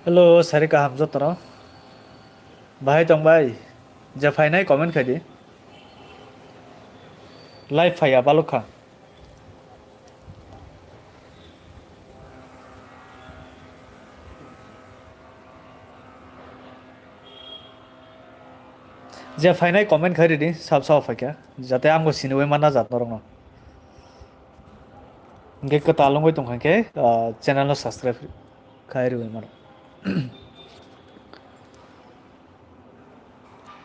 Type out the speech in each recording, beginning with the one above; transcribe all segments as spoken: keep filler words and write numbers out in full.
Hello, sari kaham jotono. Bahai tong bai. Je phainai comment khai di. Live phaiya balukha. Je phainai comment khai ridi, sab sab phaikha. Jate amgo siniwi manna jat norokno. Hingke kwtal wngwi tongkha hingke, ah, channel no subscribe khai rwui mano.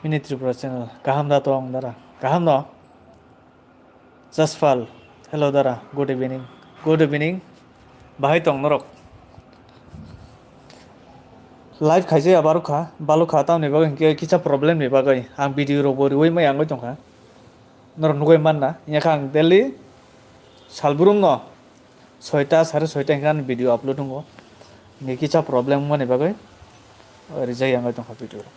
Mini Tripura channel, kaham da tong dara? Kaham no? Jaspal, hello dara, good evening. Good evening. Bahai tong norok? Live khaijaya barukha, balukha, tamni bagwi hingke kisa problem ni bagwi. Ang video rok bo riwi maya wngwi tongkha. Norok nugwi manna, yakha ang daily salbrum no soita, sare soita hingke ani video upload wngo. Hingke kisa problem wngmani bagwi rijak ya wngwi tongkha video rok.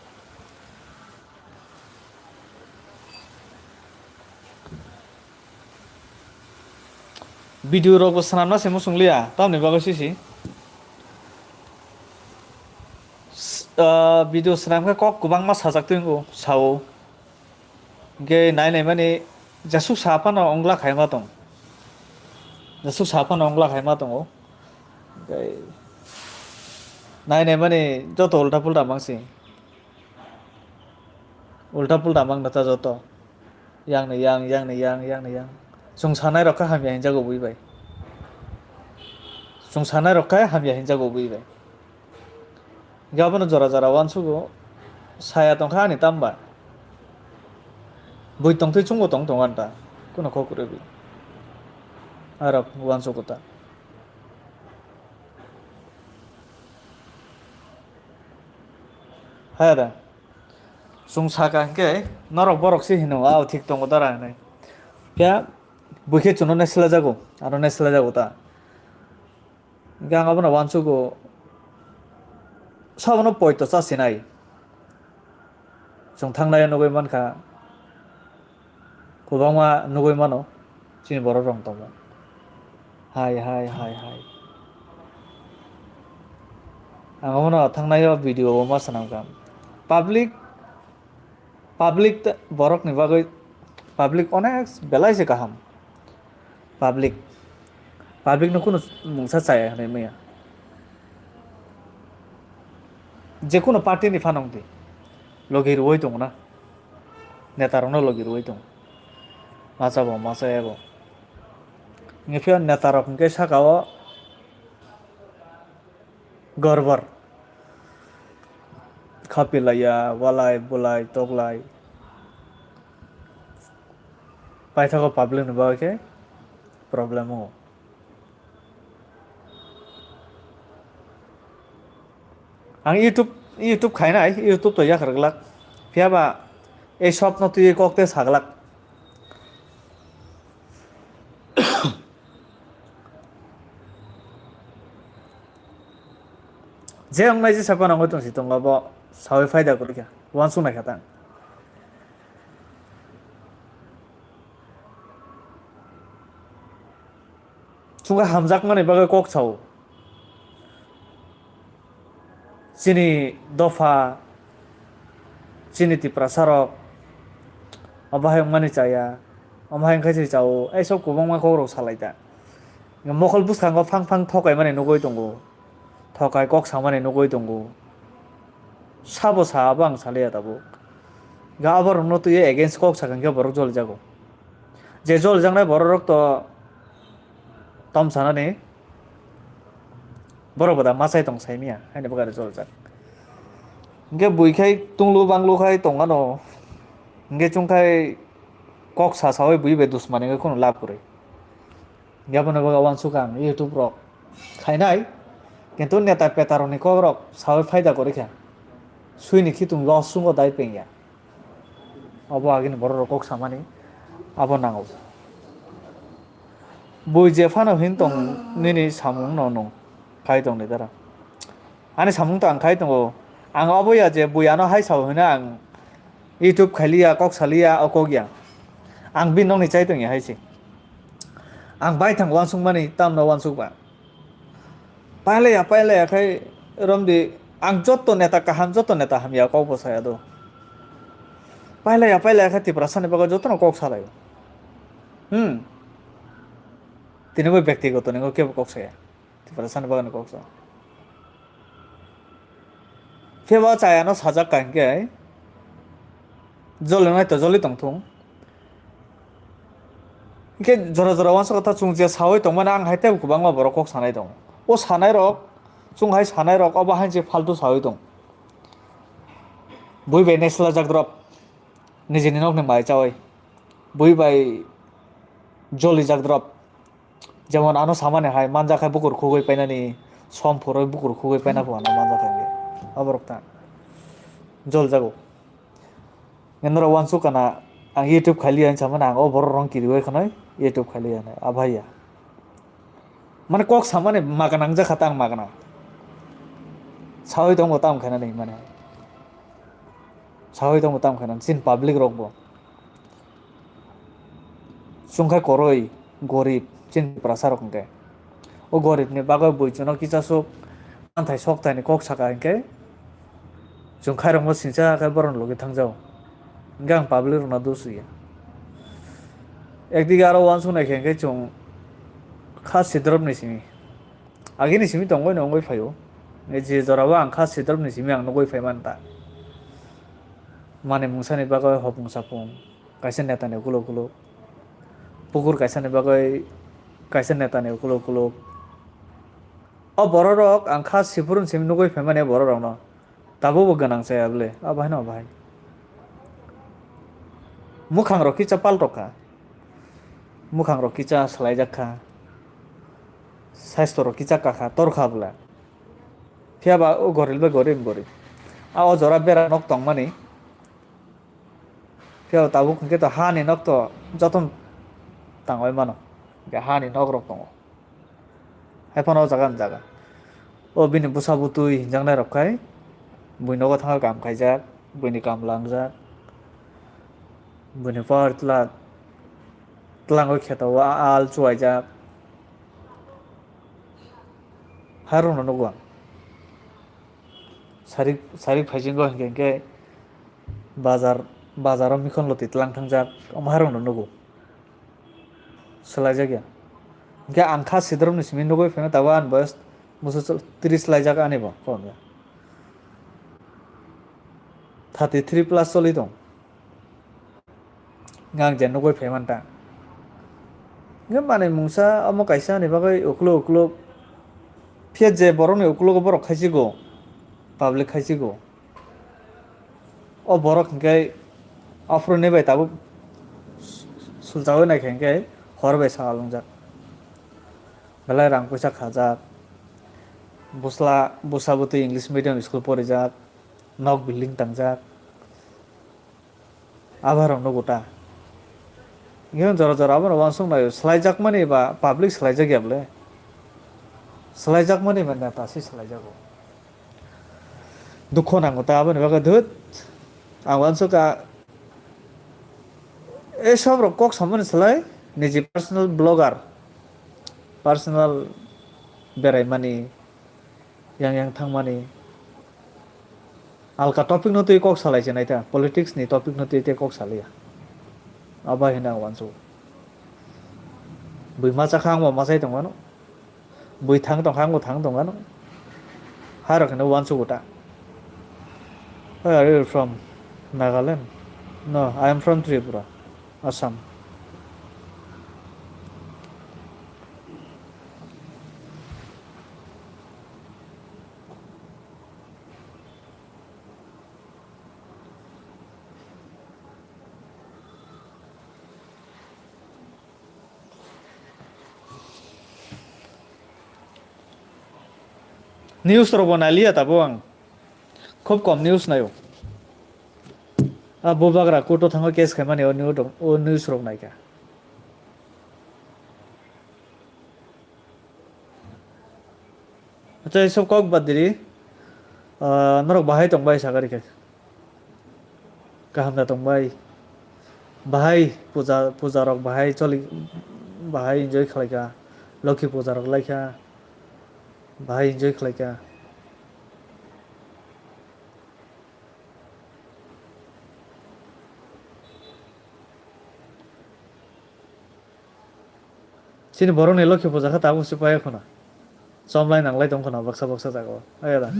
Video rok bo swnamna se muchung liya, tamni bagwi sisi. S-, ah, video swnam khe kok kwbangma sajak twi wngo, sao. Hingke nai nai mani jesuk sa phano wngla khaima tong. Jesuk sa phano wngla khaima tongo. Hingke nai nai mani joto ulta pulta mangsi. Ulta pulta mang nata joto. Yang ni yang, yang ni yang, yang ni yang. Chwng sanai rok khe hamya hinjago bui bai. Chwng sanai rok khe hamya hinjago bui bai. Hingke abono jora jora uansugo, saya tongkha ani tamba. Bui tongtwi chungo tong tongo ani ta. Kuno kok kwrwi bui. Arok uansugo ta. Haya da. Chwng saka hingke norok borok se hino, "Ao thik tongo dara," hinwi. Phiya bui khe chwngno naislajago, aro naislajago ta. Hingke ang abono uansugo, sabono poito chasinai. Chwng thangnai nugwi mankha. Kwbangma nugwi mano, chini borok rok tongmo. Hai, hai, hai, hai. Ang omono thangnai o video o ma swnamkha. Public, public ta-, borok ni bagwi public onek belai se kaham. Public, public no kunu mungsa chaya hinwi maya. Je kunu party ni phanang di, logi rwui tongo na. Neta rokno logi rwui tongo. Masa bo, masa ebo. Hingke phiya neta rok hingke saka o gorbor. Khapi laiya, walai, bulai, toklai. Paithago public ni bagwi khe problem o. Ang YouTube, YouTube khainai, YouTube to yakhar glak. Phiya ba ei sop no twi kok te saglak. Je wngnai je sapa nangoi tong si tongo bo sawi faida kwrwi kha. Uansuk nai kha tang. Chwngkha hamjakmani bagwi kok sao. Chini dopha, chini Tiprasa rok, obo hai wngmani chaya, omo hai wngkha se chao, ei sob kwbangma kok rok salai ta. Mokol bwskango phang phang thokaimani nugwi tongo, thokai kok samani nugwi tongo. Sabo sa abo ang saliya tabuk. Ga abo rokno twiwi against kok sakha hwnkhe borok jolijago. Je jolijaknai borok rok to tom sanani borok bo da machai tong saimanya haino bwkha rok jolijak. Hwnkhe bui khai tunglu banglu khai tongano. Hwnkhe chwngkhai kok sa sawi bui bai dusmani wngwi kheno lab kwrwi. Hwnkhe abono bagwi uansukha ang YouTube rok khainai, kintu neta peta rokni kok rok sawi phaida kwrwi kha. Suini khitung loss chwngo dai pengya. Abo agini borok rok kok samani abo nango. Bui je phano hin tong nini samung no nung khai tong ni dara. Ani samung to ang khai tongo. Ang abo ya je bui ano hai sao hino ang YouTube khailiya, kok saliya, o kok ya. Ang bini nokni chai tongya hai se. Ang baithang uansukmani tamno uansukba. Pailaya, pailaya khai romdi Ang joto neta kaham, joto neta hamya kok bo saya do. Pailaya, pailaya khe Tiprasani bagwi jotono kok salaio. Hmm. Tini bo byaktigoto ni kebo kok saya. Tiprasani bagwi kok sa. Phiya ba chayano sajak ka hinkhe joli nai to joli tongthung. Hinkhe jora jora uansuk khe ta chwng je sawi tongmani ang hai teibo kwbangma borok kok sanai tongo. O sanai rok, chwng hai sanai rok obo hai se faltu sawi tong. Bui bai neslajak drop, nijini nokni mai chawi. Bui bai jolijak drop. Jemon ano samani hai manjak hai bukur khugwi painani, som phurwi bukur khugwi paina pho ano manjak hai. Aborok ta joljago. Norok uansuk kana ang YouTube khailiya hinwi samani ang o borok rong kiriwi khanai YouTube khailiya hinwi abhaiya. Mane kok samani magana wngjak kha ta ang magana. Sawi tongbo tam khainani mane. Sawi tongbo tam khainani chini public rokbo. Chwngkha koroi, gorib, chini Tiprasa rok hwnkhe. O gorib ni bagwi bui chwngno kisa swk manthai sokthai ni kok saka hinkhe chwng khairokma singcha khe bohrokni logi thangjago. Hinkhe ang public rokno dos rwya. Ekdige aro uansuk naikhe hinkhe chwng kha sidrop ni simi. Agini simi tongwi no wngwi phaio. Je jorao ang kha sidrop ni simi ang nugwi phai manta. Mani mungsani bagwi hopung sapung. Kaisa neta ni ukuluk ukuluk. Pukur kaisa ni bagwi kaisa neta ni ukuluk ukuluk. O borok rok ang kha siphuru simi nugwi phaimani borok rok no. Tabuk bo gwnang chaya bwle. O bahai no bahai. Mukhang rok kisa paltok kha. Mukhang rok kisa swlaijak kha. Saisto rok kisa kakha torkha bwle. Phiya ba o goril bai gorib gorib. A o jora bera nok tongmani. Phiya tabuk hwnkhe to hani nok to jotono tangwi mano. Hwnkhe hani nok rok tongo. Hai phano o jaga ni jaga. O bini bwsa bwtwi hinjaknai rok khai bui nogo thangwi kam khaijak, buini kam langjak, buini power tila twlangwi kheto o al chuwaijak. Hai rokno nugo ang. Sarik, sarik phaisingo hinkhe, hinkhe bazar, bazaro mikhon loti tlang thangjak, omo hai rokno nugo. Swlaijak ya. Hinkhe ang kha sidrop ni simi nugwi phano tabuk ani boyos musu tris laijak ani bo, kom ya. Thirty three plus choli tong. Ngang je nugwi phai manta. Nge manwi mungsa omo kaisa ni bagwi ukluk ukluk. Phiya je borokni uklugo borok khaisigo, public khaisigo. O borok hinkhe aphuru ni bai tabuk sulchawi naikha hinkhe hor bai sal wngjak. Belai rang puisa khajak. Bwsla, bwsa bwtwi English medium school porijak. Nok building tangjak. Abarokno gota. Nge jora jora abono uansuk naio, swlaijakmani ba public swlaijak ya bwle? Swlaijakmani ba neta se swlaijago. Dukho nango ta aboni bagwi, dhut. Ang uansuk a, e sob rok kok samani swlai, niji personal blogger, personal beraimani, yang yang thangmani. Alka topic no twi kok salai se naita, politics ni topic no twi tei kok salaiya. Abo hai hwnwi ang uansuk. Bui macha kha ang bo machai tongmano. Bui thang tong kha ang bo thang tongmano. Hai rok hwnwi uansuk ta. Where are you from? Nagaland? No, I am from Tripura, Assam. News rok bo naliya tabuk ang. Khub kom news naio. A bubagra court o thango case khaimani o news rok, o news rok naikha. Acha, sob kok bad diri. Ah, norok bahai tong bai sakari khe. Kaham da tong bai. Bahai puja, puja rok bahai choli, bahai enjoy khlai kha. Lokhi puja rok lai kha. Bahai enjoy khlai kha. Chini borokni Lokhi puja khe tabuk se paiya khuna. Chomlai nanglai tong khuna baksa baksa jagao. Ayada.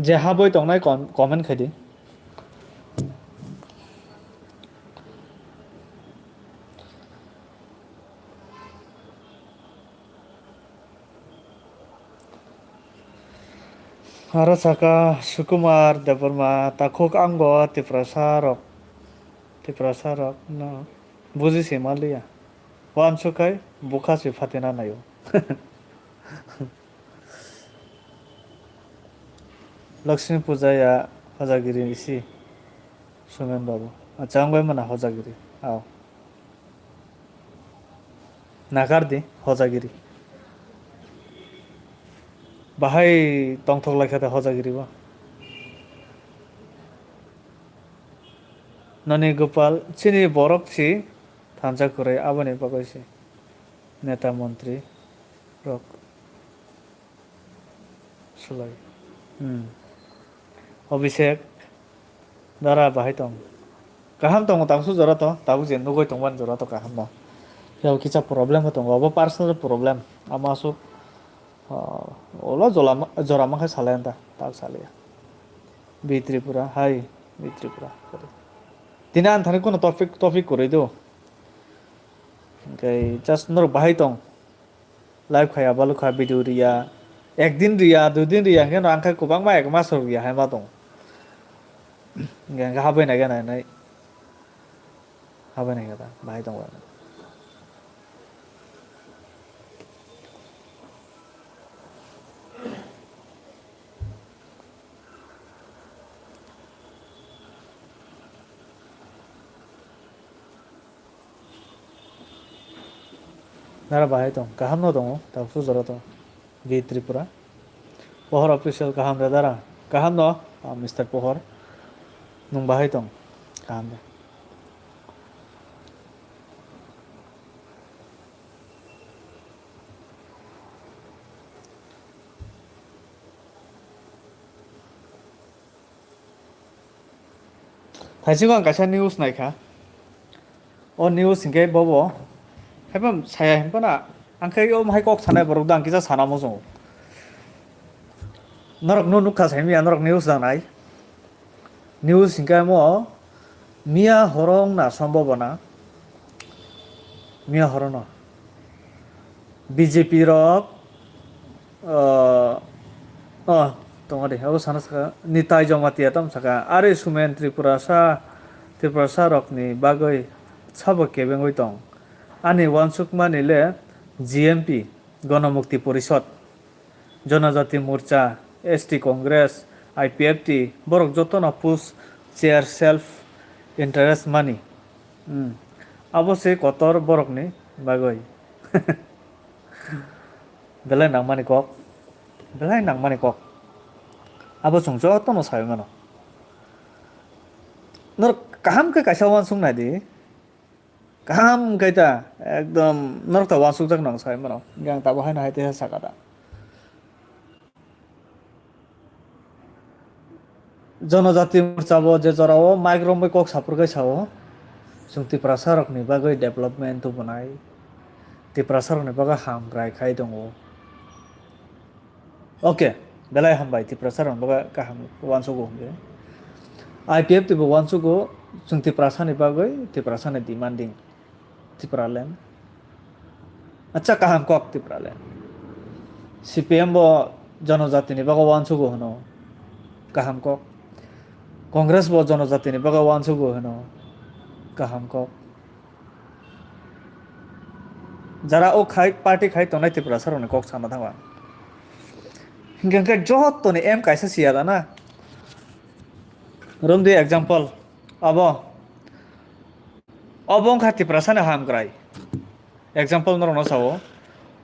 Je habwi tongnai com-, comment khai di. Aro saka Sukumar Debbarma, takhuk ang bo Tiprasa rok, Tiprasa rok no buji se manliya. Wansuk khai bukha se phatina naio. Lakshmi puja ya Hojagiri isi Sumen babu. Acha ang bai mana Hojagiri. Ao. Nakar di Hojagiri. Bahai tongthok lai kha de Hojagiri bo. Noni Gopal chini borok si thansa kwrwi aboni bagwi si neta montri rok. Sulai. Hmm. Abhishek, dara bahai tong. Kaham tongo, tabuk su jora to, tabuk je nugui tongmani jora to kaham no. Phiya kisa problem bo tongo, obo personal problem. Ama asuk, ah, olo jola ma-, jora mankha salai anta, tak salai. Bi Tripura, hai, Bi Tripura. Tini ang thani kono topic, topic kwrwi do. Hingke just norok bahai tong. Live khaya, balu kha, video riya. Ekdin riya, dui din riya, hingke no ang khe kwbangma ek mas rok riya hai ma tong. Hingke, hingke habai nai nai nai. Habai nai khe ta, bahai tong. Nara bahai tong, kaham no tongo, tabuk su jora tong. Jai Tripura. Pohor official kaham re dara? Kaham no, ah, Mister Pohor. Nung bahai tong, kaham de. Thaisingo ang kaisa news naikha. O news hinkhe bobo. Haiphano saya hinphano ang khe o hai kok sanai borok dang kisa sana muchungo. Norok no nukha saimanya norok news dangnai. News hinkhe amo miya horo wngna sombobona. Miya horono. B J P rok, o, o, tongo de, abo sana saka, Nitai Jamatia tamo saka, are Sumen Tripurasa, Tripurasa rokni bagwi sabo kebengwi tong. Ani uansukmani le G M P, Ganamukti Porishad, Janajati Morcha, S T Congress, I P F T, borok jotono push chair self interest mani. Hmm. Abo se kotor borokni bagwi. Belai nangmani kok. Belai nangmani kok. Abo chwng jotono sawi mano. Norok kaham khe kaisa uansuk nai di. Kaham khe ta, ekdom norok ta uansukjak nang sawi mano. Hingke ang tabuk haino hai teisa saka da. Janajati Morcha bo je jorao mic romwi kok saphur khe sao, chwng Tiprasa rokni bagwi development tubunai, Tiprasa rokni bagwi hamkrai khai tongo. Oke, belai hambai, Tiprasa rokni bagwi kaham uansugo hwnkhe. I P F T bo uansugo, chwng Tiprasani bagwi, Tiprasani demanding. Tipraland. Acha, kaham kok Tipraland. C P M bo jonojatini bagwi uansugo hwno. Kaham kok. Congress bo jonojatini bagwi uansugo hwno. Kaham kok. Jara o khai, party khai tongnai Tiprasa rokni kok sana thangma. Hingke hingke jotoni aim kaisa siya da na. Romdi example, abo, obo wngkha Tiprasani hamkrai. Example norokno sao.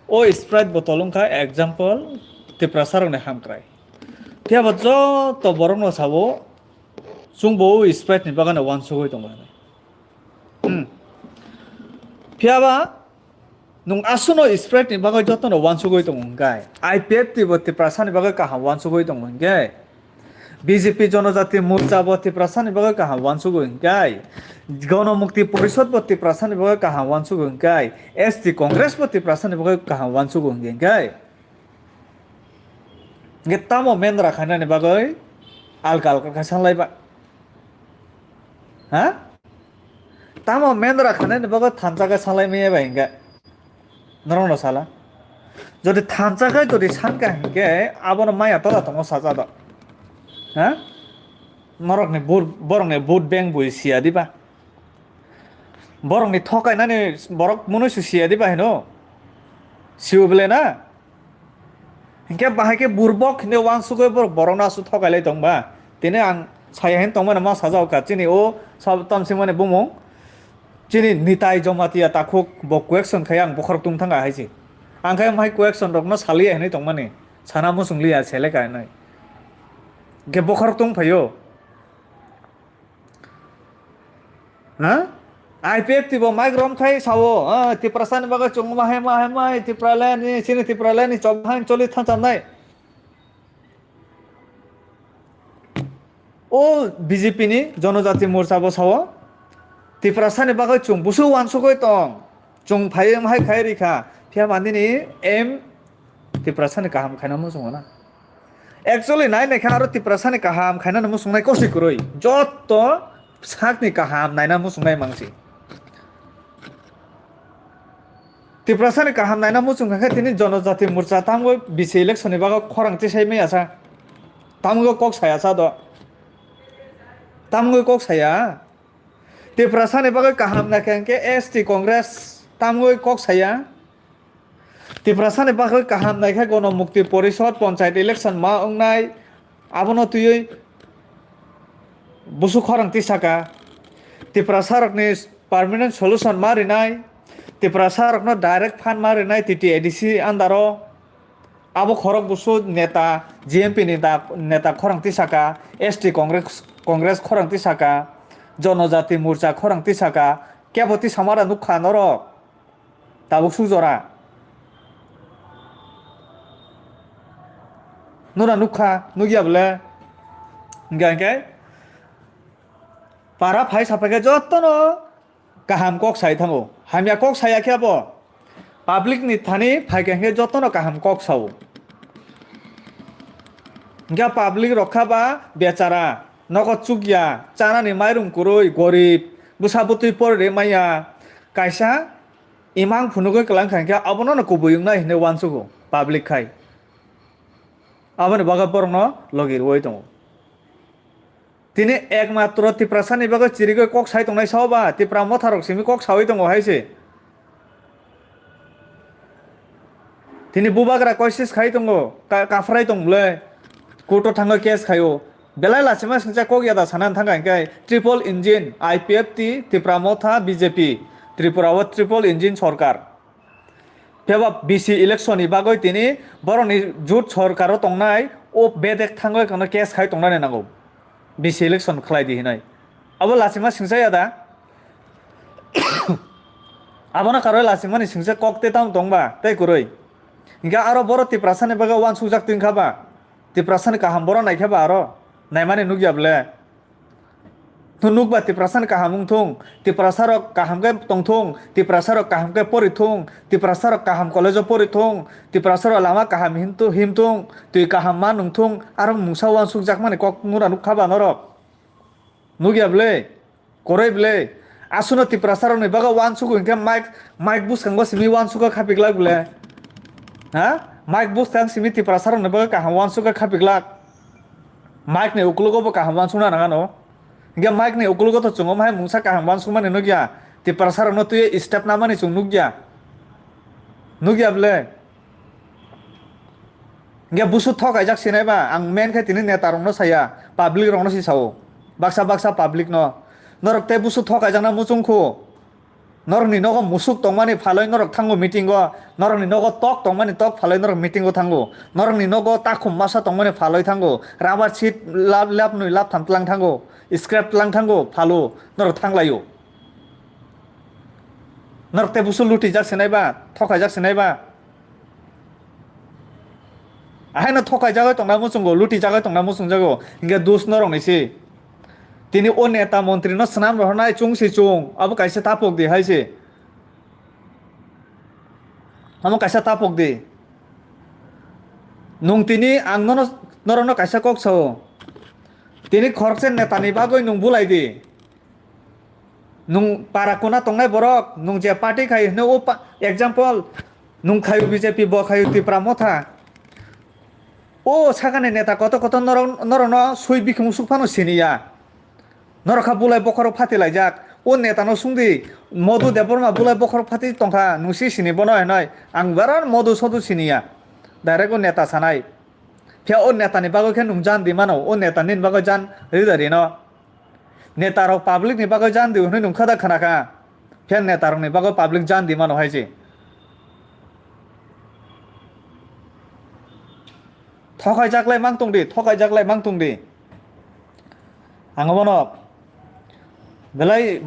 O Sprite bottle wngkha example Tiprasarokni hamkrai. Phiya bo joto borokno sao, chwngbo o Sprite ni bagano uansugwi tongo hinwi. Hmm. Phiya ba nwng aswkno Sprite ni bagwi jotono uansugwi tongo hwnkhe, I P F T bo Tiprasani bagwi kaham uansugwi tongo hwnkhe, B J P Jonojati Morcha bo Tiprasani bagwi kaham uansugwi hwnkhe, Gono Mukti Porishod bo Tiprasani bagwi kaham uansugwi hwnkhe, S T Congress bo Tiprasani bagwi kaham uansugwi hwnkhe, hwnkhe tamo mendra khainani bagwi alka alka khe sanlaiba? Ha? Tamo mendra khainani bagwi thansa khe sanlai manya bai hwnkhe? Norokno sala. Jodi thansa khe jodi sankha hwnkhe abono maya tola tongo sacha do. Ha? Norokni bur-, borokni vote bank bui siya diba? Borokni thokainani borok mwnwi su siya diba hino? Siyo bele na? Hinkhe bahai khe burbok hine uansugwi borok borokno aswk thokailai tongba. Tini ang saya hin tongmani ma sajao kha chini o sab tamsingmani bumung. Chini Nitai Jamatia takhuk bo question khai ang bokhorok tong thanga hai se. Ang khai mai question rokno saliya hinwi tongmani. Sana muchung liya seleka hinwi. Hinkhe bokhorok tong phaio. Ha? I P F T bo mic rom khai sao, ha, Tiprasani bagwi chwng ma hai ma hai ma hai Tipraland ni, chini Tipraland ni chom hai choli thancham nai. O B J P ni Jonojati Morcha bo sao, Tiprasani bagwi chwng busu uansugwi tong, chwng phai wng hai khai rikha, phiya manini M Tiprasani kaham khaina muchungo na. Actually, nai naikha aro Tiprasani kaham khainani muchungnai kosi kwrwi. Jotto sakni kaham naina muchungnai mangsi. Tiprasani kaham naina muchung kha khe tini Jonojati Morcha tamgwi B C election ni bagwi khorang tisai maya sa. Tamgwi kok saya sa do. Tamgwi kok saya. Tiprasani bagwi kaham naikha hwnkhe S T Congress tamgwi kok saya. Tiprasani bagwi kaham naikha Gono Mukti Porishod, Panchayat election ma wngnai, abono twiwi busu khorang tisaka. Tiprasarokni permanent solution ma rinai, Tiprasarokno direct fund ma rinai T T A D C under o. Abo khorok busu neta, G M P ni da-, neta khorang tisaka, S T Congress, Congress khorang tisaka, Jonojati Morcha khorang tisaka, kebo tisamara nukha norok. Tabuk suk jora. Nuna nukha, nukya bole. Hingke hingke para phai saphaikhe jotono kaham kok sai thango. Hamya kok saya khe abo public ni thani phaikhe hingke jotono kaham kok sao. Hingke public rok kha ba bechara, nogo chukya, chanani mairum kwrwi, gorib, bwsa bwtwi porwi maya. Kaisa imang phunugwi kwlang kha hingke abono no kubui wngnai hinwi uansugo public khai. Aboni bagwi borokno logi rwui tongo. Tini ekmatro Tiprasani bagwi chirigwi kok sai tongnai sao ba Tipra motharok simi kok saui tongo hai se. Tini bubagra koisis khai tongo, ka-, kaphrai tong bwle. Court o thangwi case khaio. Belai lachima singcha kok yada sana thangkha hingke triple engine, I P F T, Tipra Motha, B J P, Tripura o triple engine sorkar. Phiya ba B C election ni bagwi tini borokni jut sorkar o tongnai o bedek thangwi kono case khai tongnani nango. B C election khlai di hinai. Abo lachima singcha yada. Abono karwi lachimani singcha kok tei tamo tongba tei kwrwi. Hingke aro boro Tiprasani bagwi uansukjak twi wngkha ba? Tiprasani kaham boro naikhe ba aro? Naimani nukya bwle? Nukba Tiprasani kaham wngthung, Tiprasarok kaham khe tongthung, Tiprasarok kaham khe porithung, Tiprasarok kaham college-o porithung, Tiprasarok lama kaham himtu-, himthung, twi kaham ma nungthung, aro mungsa uansukjakmani kok nura nukha ba norok? Nukya bwle? Koroi bwle? Aswkno Tiprasarokni bagwi uansugo hinkhe mic, mic bwskango simi uansugo khapiklak bwle? Ha? Mic bwskang simi Tiprasarokni bagwi kaham uansugo khapiklak? Mic ni uklogo bo kaham uansukna nang ano. Hinkhe mic ni uklogo to chwng omo hai mungsa kaham uansukmani nukya. Tiprasarokno twiwi step namani chwng nukya. Nukya bwle? Hinkhe busu thok kaijak sinai ba, ang men khe tini neta rokno saya, public rokno si sao. Baksa baksa public no. Norok tei busu thokaijakna muchungkhu. Norokni nogo musuk tongmani phalwi norok thango meeting o. Norokni nogo tok tongmani tok phalwi norok meeting o thango. Norokni nogo takhum masa tongmani phalwi thango. Rubber sheet lab, lab nwi lab tham tlang thango. Scrap tlang thango phalo norok thanglaio. Norok tei busu lutijak sinai ba, thokaijak sinai ba. Ahaino thokaijagwi tongna muchungo, lutijagwi tongna muchungjago. Hinkhe dus norokni se. Tini o neta montri no swnam rohornai chung si chung. Abo kaisa tapok di hai se. Amo kaisa tapok di. Nung tini ang nono, norokno kaisa kok sao. Tini khoroksa netani bagwi nung bulai di. Nung para kuna tongnai borok, nung je party khai hino o pa-, example, nung khayu B J P, bo khayu Tipra Motha. O sakani neta koto koto norok, norokno sui bikhimu suk phano siniya. Norok kha bulai bokhorok phati laijak. O netano sungdi, Modu Debbarma bulai bokhorok phati tongkha, nung si sini bono hinoi. Ang baran Modu sodu siniya. Direct o neta sanai. Phiya o netani bagwi khe nung jan di mano, o neta nini bagwi jan rida rino. Netarok public ni bagwi jan di hwnwi nung khada khana kha. Phiya netarokni bagwi public jan di mano hai se. Thokaijak lai mang tong di, thokaijak lai mang tong di. Ang bono belai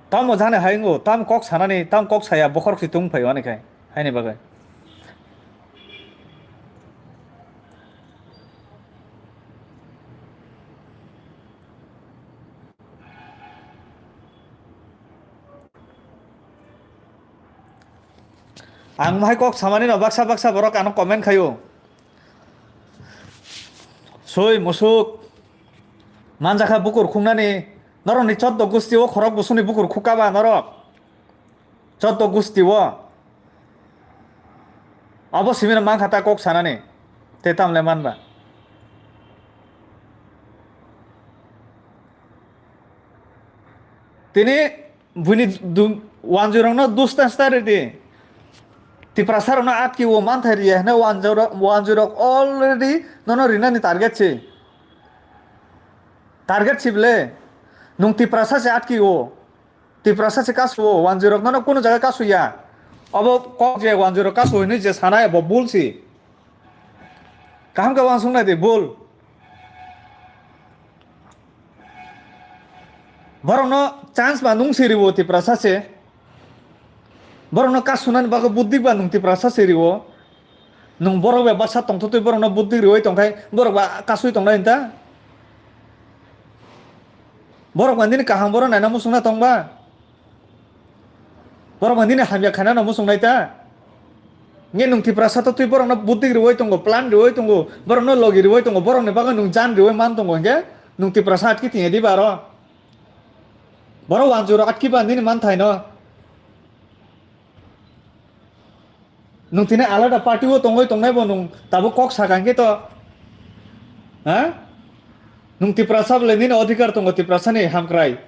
tamo jani hai wngo, tam kok sanani, tam kok saya bokhorok si tong phaio ani khai, haini bagwi. Ang bahai kok samani no baksa baksa borok ano comment khaio. Soi musuk manjakha bukur khungnani norokni choddo gusti o khorok busuni bukur khukaba norok. Choddo gusti o. Abo simino mankha ta kok sanani. Te tamle manba. Tini buini du-, wanjwirokno dustan star ridi. Tiprasarokno atki o manthai riya hwnwi wanjwirok, wanjwirok already nono rinani target si. Target si bwle. Nung Tiprasa se atki o. Tiprasa se kasu o, wanjwirok nono kunu jaga kasu ya. Obo kok je wanjwirok kasu hwnwi je sanai abo bul si. Kaham khe wansuk nai di, bul. Borokno chance ba nung si riwo Tiprasa se. Borokno kasunani bagwi buddhi ba nung Tiprasa se riwo. Nung borok bai bwsa tongthotwi borokno buddhi riwi tongkhai borok ba kasui tongnai hinta. Borok ba nini kaham borok naina muchungna tongba. Borok ba nini hamya khainano muchungnai ta. Nge nung Tiprasa to twi borokno buddhi riwi tongo, plan riwi tongo, borokno logi riwi tongo, borokni bagwi nung jan riwi man tongo hwnkhe nung Tiprasa atki tongya diba aro? Borok wanjwirok atkiba nini manthaino. Nung tini alada party o tongwi tongnai bo nung tabuk kok saka hwnkhe to, ha? Nung Tiprasa bole nini odhikar tongo, Tiprasani hamkrai.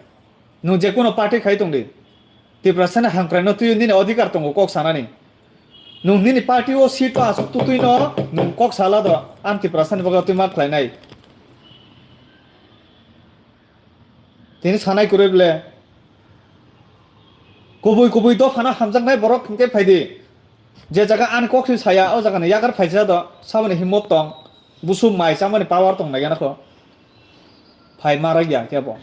Nung je kono party khai tong di. Tiprasani hamkrai no twi nini odhikar tongo kok sanani. Nung nini party o seat o aswk tutwi no nung kok sala do, ang Tiprasani bagwi twi ma khlainai. Tini sanai kwrwi bole. Kubui kubui dophano hamjaknai borok hinkhe phaidi. Je jaga ani kok se saya, o jaga ni yagar phaisa do, saboni himot tong. Busu mai chamani power tong nai gana kho. Phai ma rwgya khe bo.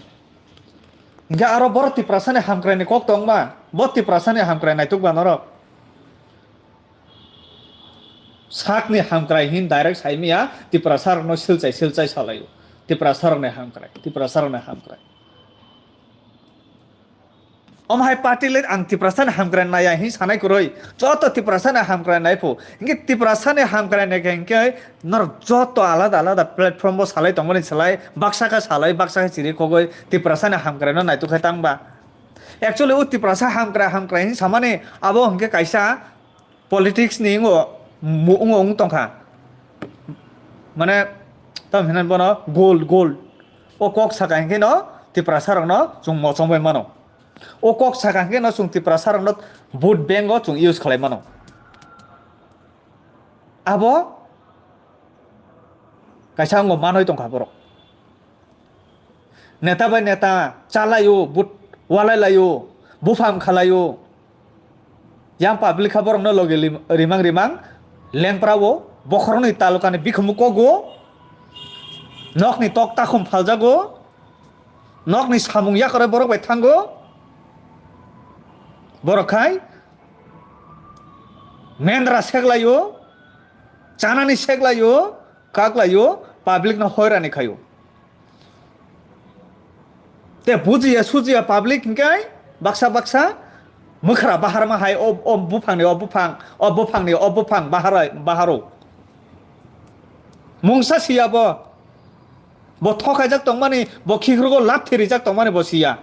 Hinkhe aro borok Tiprasani hamkrai ni kok tong ba, bo Tiprasani hamkrai naituk ba norok. Sakni hamkrai hin direct saimiya, Tiprasa rokno silchai silchai salaio. Tiprasa rokni hamkrai, Tiprasa rokni hamkrai. Omo hai party le ang Tiprasani hamkrai naiya hin sanai kwrwi. Joto Tiprasani hamkrai nai phu. Hinkhe Tiprasani hamkrai nai khe hinkhe norok joto alada alada platform bo salai tongmani slai, baksa khe salai, baksa khe chiri khogwi Tiprasani hamkrai no naituk khai tang ba. Actually o Tiprasa hamkrai hamkrai hin samani abo hinkhe kaisa politics ni wngo, mu-, wngo wng tongkha. Mane, tamo hinwi bono gold, gold. O kok saka hinkhe no Tiprasa rokno chwng mochong bai mano. O kok saka hinkhe no chwng Tiprasa rokno vote bank o chwng use khlai mano. Abo kaisa wngo manwi tongkha borok. Neta bai neta chalaio, but walai laio, buphang khalaio. Yang public kha borokno logi lim-, rimang rimang lengprao, bokhorokni talukani bikhumu kogo, nokni tok takhum phaljago, nokni samung yakarwi borok bai thango. Borok khai mendra seklaio, chanani seklaio, kaklaio, public no hoirani khaio. Te bujiya sujiya public hinkhe baksa baksa mwkhra baharma hai o, o buphangni o buphang, o buphangni o buphang baharai, baharo. Mungsa siya bo. Bo thokaijak tongmani, bo khikhrogo lathi rijak tongmani bo siya.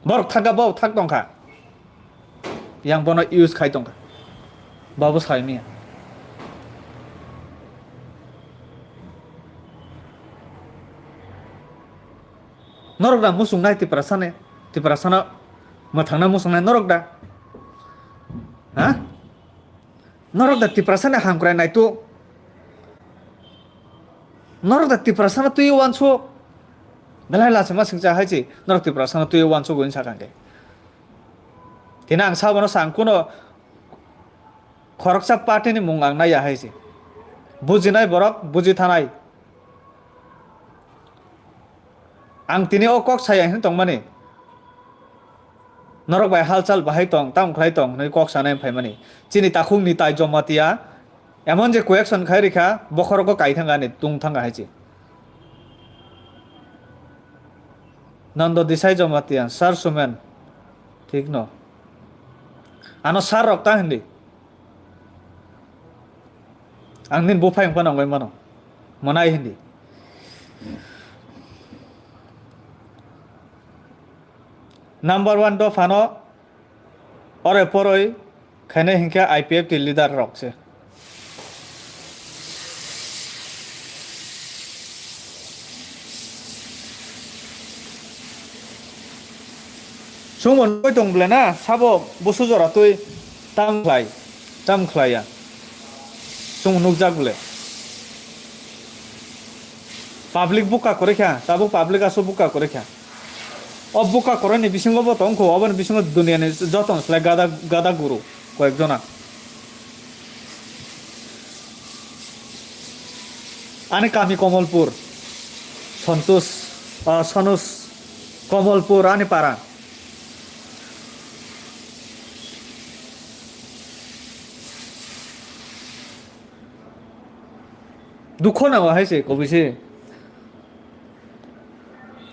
Borok thangkha, bo thak tongkha. Yang bono use khai tongkha. Babu sai miya. Norok da muchungnai Tiprasane, Tiprasano mwthangna muchungnai norok da? Ha? Norok da Tiprasani hamkrai naitu. Norok da Tiprasano twi uansuk. Belai lachima singcha hai chi. Norok Tiprasano twi uansuk win sakha khe. Tini ang sabono sa ang kuno khoroksa party ni mung ang naiya hai chi. Bujinai borok buji thanai. Ang tini o kok saya hwn tongmani. Norok bai halchal bahai tong, tamo khlai tong hwnwi kok sanai phaimani. Chini takhuk Nitai Jamatia emon je koyection khai rikha, bokhorogo kai thangani, tung thanga hai chi. Nando Desai Jamatia, Sir Sumen, thik no. Ano sir rok ta hindi. Ang nini buphai wngphano wngwi mano. Mwnai hindi. Number one dophano ore poroi khainai hinkhe I P F T leader rok se. Chwngbo nugwi tong ble na, sabo busu jora twi tam khlai, tam khlai ya. Chwng nukjak ble. Public buka kwrwi kha, tabuk public aswk buka kwrwi kha. O buka kwrwini bisingo bo tong kho, oboni bisingo duniani jotono slai gada, gada guru koyek jona. Ani kami Komolpur, Santosh, ah, Sanush Komolpur ani para. Dukho nango hai se, koboi se.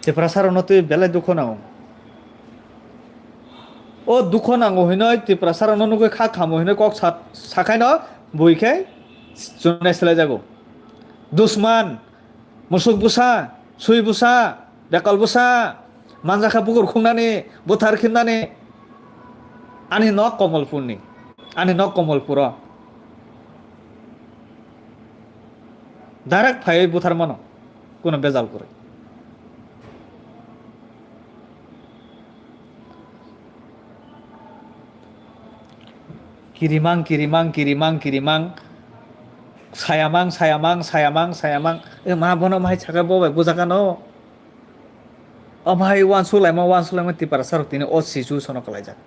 Tiprasa rokno twi belai dukho nango. O dukho nango hinoi Tiprasa rokno nugwi kha khamo hinoi kok sa-, sakhaino bui khe chunai swlaijago. Dusman, musuk bwsa, sui bwsa, bekal bwsa, manjakha bukur khungnani, buthar khinnani. Ani nok Komolpurni, ani nok Komolpuro. Direct phaiwi buthar mano, kuno bejal kwrwi. Kirimang, kirimang, kirimang, kirimang. Sayamang, sayamang, sayamang, sayamang. E ma bono mai saka bo bai bujaka no. O mai wansuk laima, wansuk laima Tiprasa rok tini o situation o kwlaijak.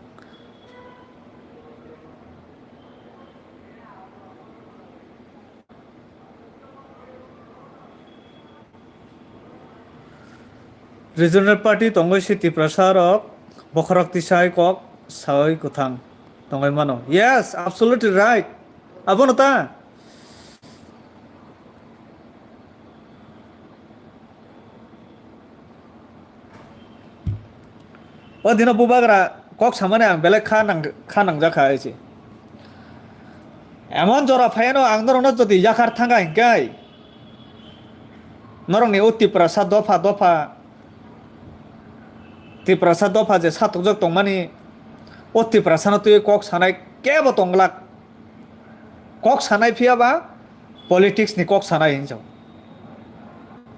Regional party tongwi se Tiprasa rok bokhorok tisai kok sawi kwthang tongwi mano. Yes, absolutely right. Abono ta. O dino bubagra kok samani ang belai kha nang-, kha nangjakha hai se. Emon jora phaiano ang norokno jodi yakar thangkha hinkhe, norokni o Tiprasa dopha dopha, Tiprasa dopha je satokjak tongmani, o Tiprasano twi kok sanai kebo tongglak. Kok sanai phiya ba politics ni kok sanai hinsa.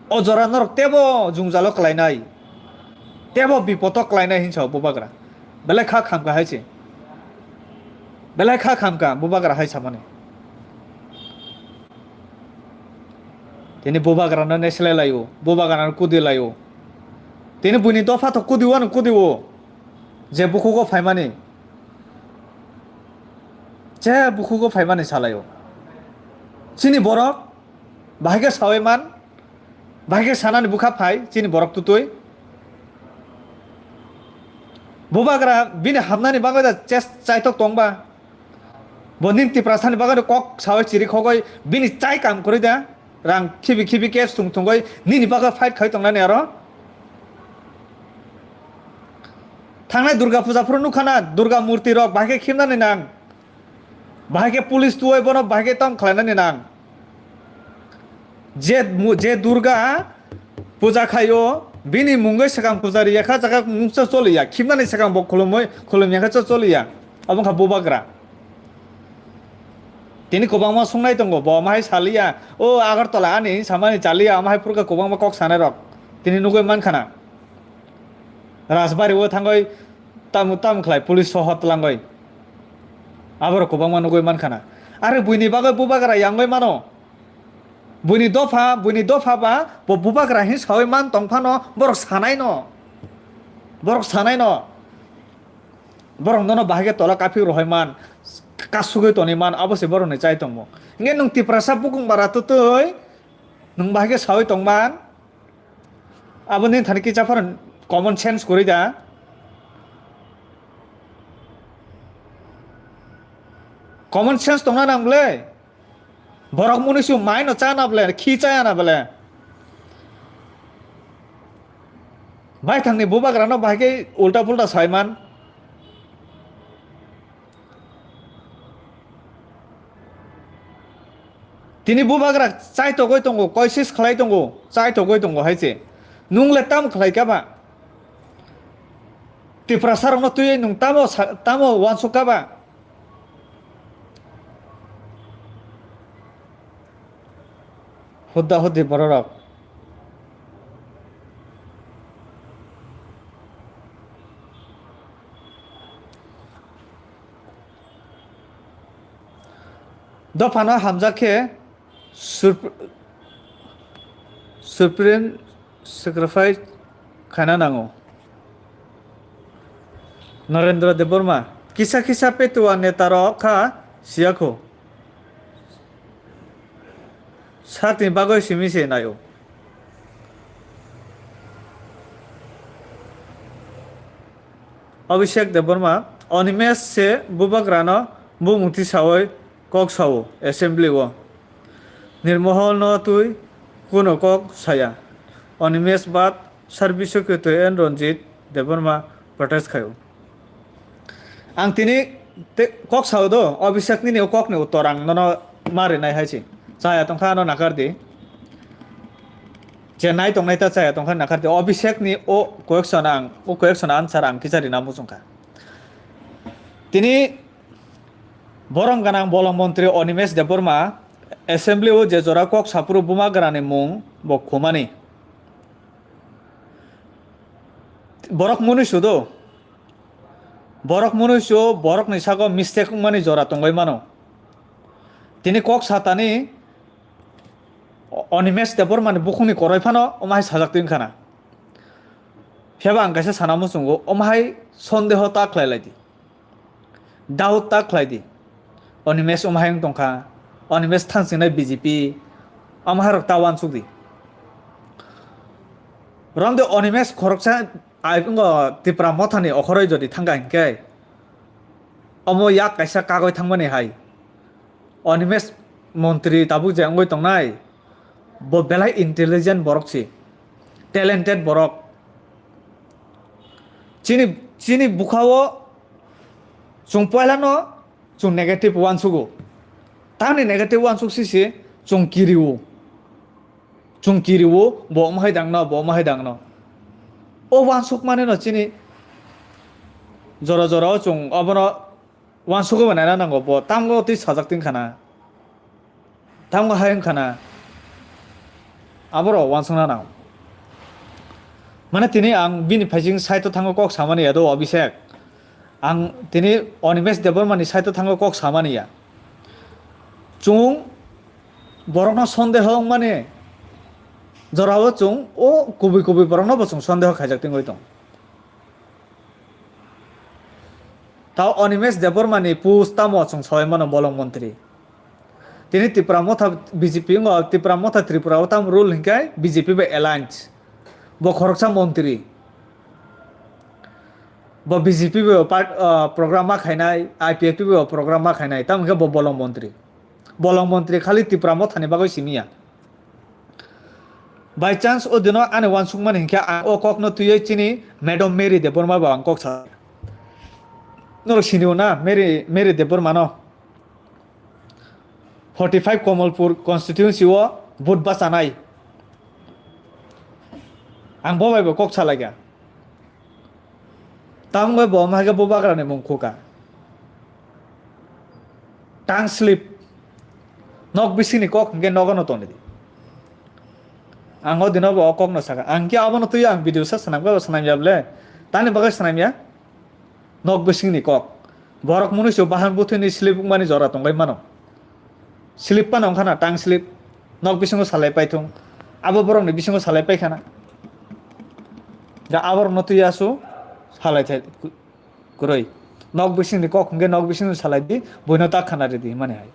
O jora norok tebo jwngjalo kwlainai, tebo bipodo kwlainai hinsa bubagra. Belai kha khamkha hai se. Belai kha khamkha bubagra hai samani. Tini bubagrano neslai laio, bubagrano kudi laio. Tini buini dopha to kudi wano kudi o. Je bukhugo phaimani. Je bukhugo phaimani salaio. Chini borok, bahai khe sawi man, bahai khe sanani bukha phai, chini borok tutui. Bubagra bini hamnani bagwi da ches chaitok tongba. Bo nini Tiprasani bagwi kok sawi chiri khogwi bini chai kam kwrwi da. Rang khibi khibi khe sung thungwi nini bagwi fight khai tongnani aro. Thangnai Durga puja phuru nukha na, Durga murti rok bahai khe khimnani nang. Bahai khe police tuwi bono bahai khe tamo khlainani nang. Je mu-, je Durga puja khaio, bini mungwi swkang puja riya kha, jaga mungsa choliya, khimnani swkang bo khulumwi, khulumya khe cho choliya. Obo wngkha bubagra. Tini kwbangma sungnai tongo, bo mahai saliya, "O Agartala ani samani chaliya," omo hai phurkha kwbangma kok sanai rok. Tini nugwi mankha na. Rajbari o thangwi tamo, tamo khlai police soho tlangwi. Aborok kwbangma nugwi mankha na. Are buini bagwi bubagra yangwi mano. Buini dopha, buini dopha ba bo bubagra hin sawi man tong phano borok sanai no. Borok sanai no. Borok nono bahai khe tola kaphik rohoi man, kasugwi tonwi man, abo se borokni chai tongmo. Hinkhe nwng Tiprasa bukung bara twtwi nwng bahai khe sawi tong man. Abo nini thani kisa phano common sense kwrwi da. Common sense tongna nang bwle. Borok mwnwi su mai no chana bwle, khi chaya na bwle. Baithangni bubagrano bahai khe ulta pulta sai man. Tini bubagra chai togwi tongo, koisis khlai tongo, chai togwi tongo hai se. Nwng le tamo khlai kha ba? Tiprasa rokno twiwi nwng tamo sa-, tamo uansuk kha ba? Hudda huddi bororok. Dophano hamjak khe Sup-, Supreme Sacrifice khaina nango. Narendra Debbarma, kisa kisa Petua netarok kha siyakho. Sakni bagwi simi se naio. Abhishek Debbarma, Animesh se bubagrano bumungti sawi kok sao assembly o. Nirmohol no twi kuno kok saya. Animesh bad Sarbiswakyo twi N Ranjit Debbarma protest khaio. Ang tini te-, kok sao do, Abhishek nini o kok ni uttor ang nono ma rinai hai se. Chaya tongkha ano nakar di. Je nai tongnai ta chaya tongkha nakar di. Abhishek ni o question ang, o question answer ang kisa rina muchungkha. Tini borom ganang bolong montri Animesh Debbarma assembly o je jora kok saphuru bumagrani mung bo khumani. Borok mwnwi sudo. Borok mwnwi su borokni sago mistake wngmani jora tongwi mano. Tini kok satani Animesh Debbarmani bukhukni koroi phano omo hai sajak twi wngkha na. Phiya ba ang kaisa sana muchungo, omo hai sondeho ta khlai lai di. Doubt ta khlai di. Animesh omo hai wng tongkha. Animesh thang chingnai B J P. Omo hai rok ta uansuk di. Romde Animesh khoroksa ai wngkha Tipra Mothani okhoroi jodi thangkha hinkhe. Omo yak kaisa kagoi thangmani hai. Animesh montri tabuk je wngwi tongnai, bo belai intelligent borok si, talented borok. Chini, chini bukha-o chwng poilano chwng negative uansugo. Tamni negative uansuk sisi chwng kiri-o. Chwng kiri-o, bo omo hai dangno, bo omo hai dangno. O uansuk manino chini jora jora-o chwng obono uansugwi bo naina nango, bo tamgo twi sajak twi wngkha na. Tamgo hai wngkha na. Aborok uansukna nango. Mane tini ang bini phaising side-o thango kok samani ya do Abhishek. Ang tini Animesh Debbarmani side-o thango kok samani ya. Chwng borokno sondeho wngmani, Jorao chwng o kubui kubui borokno bo chwng sondeho khaijak tongwi tong. Tao Animesh Debbarma ni post tamo chwng sawi mano bolong montri. Tini Tipra Motha B J P wngo, Tipra Motha Tripura o tamo rule hinkhe B J P bai alliance. Bo khoroksa montri. Bo B J P bai part, ah, program ma khainai, I P F T bai program ma khainai, tamo hinkhe bo bolong montri. Bolong montri khali Tipra Motha ni bagwi simi ya. By chance o dino ani uansukmani hinkhe ang o kokno twiwi chini Madam Mary Debbarma bo ang kok sa. Norok sinio na Mary, Mary Debbarma no? Forty five Kamalpur constituency o vote bachanai. Ang bo bai bo kok salaikha. Tamo wngwi bo wngkha khe bubagrani mung khuka. Tongue slip. Nok bisingni kok hwnkhe nogo no tonwi di. Ang o dino bo o kok no sakha. Ang khe abono twiwi ang video sa swnamkha, swnamya bole. Tani bagwi swnamya. Nok bisingni kok. Borok mwnwi se bahan bwthwini slip wngmani jora tongwi mano. Slip phano wngkha na, tongue slip. Nok bisingo salai paithung. Abo borokni bisingo salai paikhana. Da aborokno twi asu salai thai kwrwi. Nok bisingni kok hwnkhe nok bisingni salai di, buino tak khana ridi mani hai.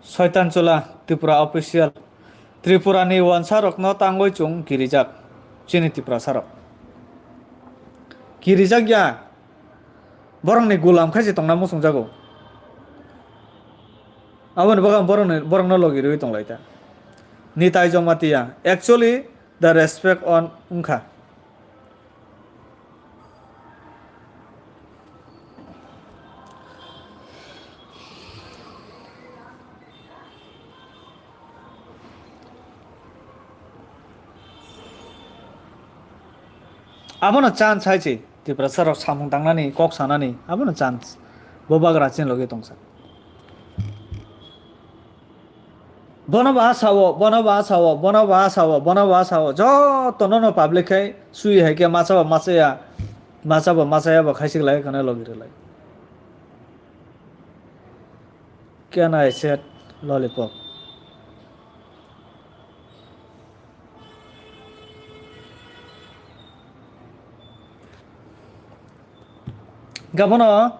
Soitan Chula Tripura official. Tripura ni wansa rokno tangwi chwng kirijak. Chini Tiprasa rok. Kirijak ya. Borokni gulam khai se tongna muchungjago. Aboni bagwi borokni, borokno logi rwi tonglaita. Nitai Jamatia. Actually, the respect on wngkha. Abono chance hai se, Tiprasa rok samung tangnani, kok sanani, abono chance. Bo bagra chini logi tongsa. Bono ba sao, bono ba sao, bono ba sao, bono ba sao, joto no no public khai sui hai khe masa ba masaya, masa ba masaya ba khaisik lai khana logi rwlai. Can I set lollipop? Gabono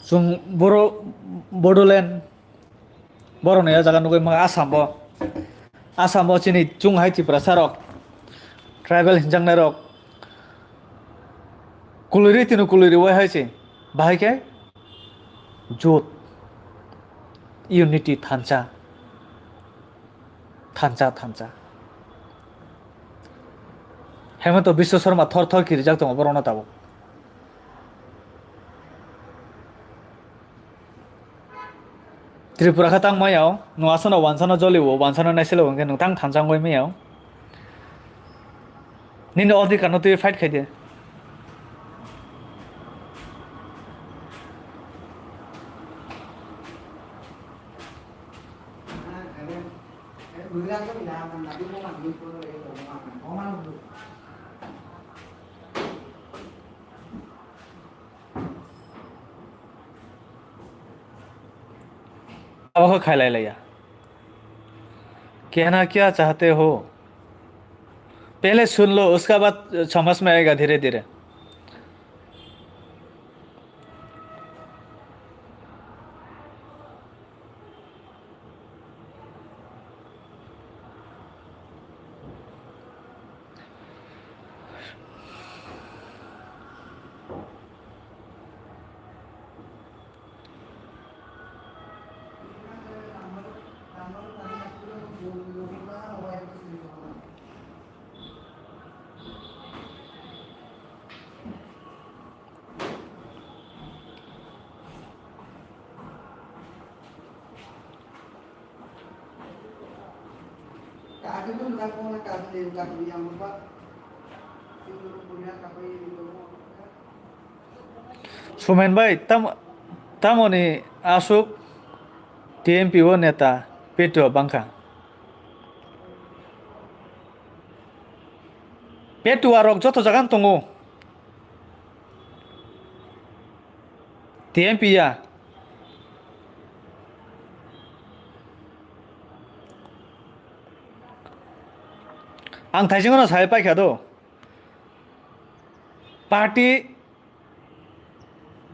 chwng boro Bodoland borokni o jaga nugwi mano Assam bo. Assam bo chini chwng hai Tiprasa rok tribal hinjaknai rok kuliri tino kuliri wai hai se bahai khe jot unity thansa. Thansa, thansa. Hemanta Biswa Sarma thor thor kirijak tongo borokno tabuk. Tripura khe tang maya o, nwng aswkno wansano joli o, wansano naisilo hwnkhe nwng tang thansa wngwi maya o. Nini odhikar no twi fight khai di. Abo khe khailai laiya. Kehna kya chahte ho? Pehle sun lo, uska baad samajh mein aayega dheere dheere. Sumen bai, tam-, tamoni aswk T M P o neta petro bangkha. Petuarok joto jagano tongo. T M P ya. Ang thaisingno sai paikha do. Party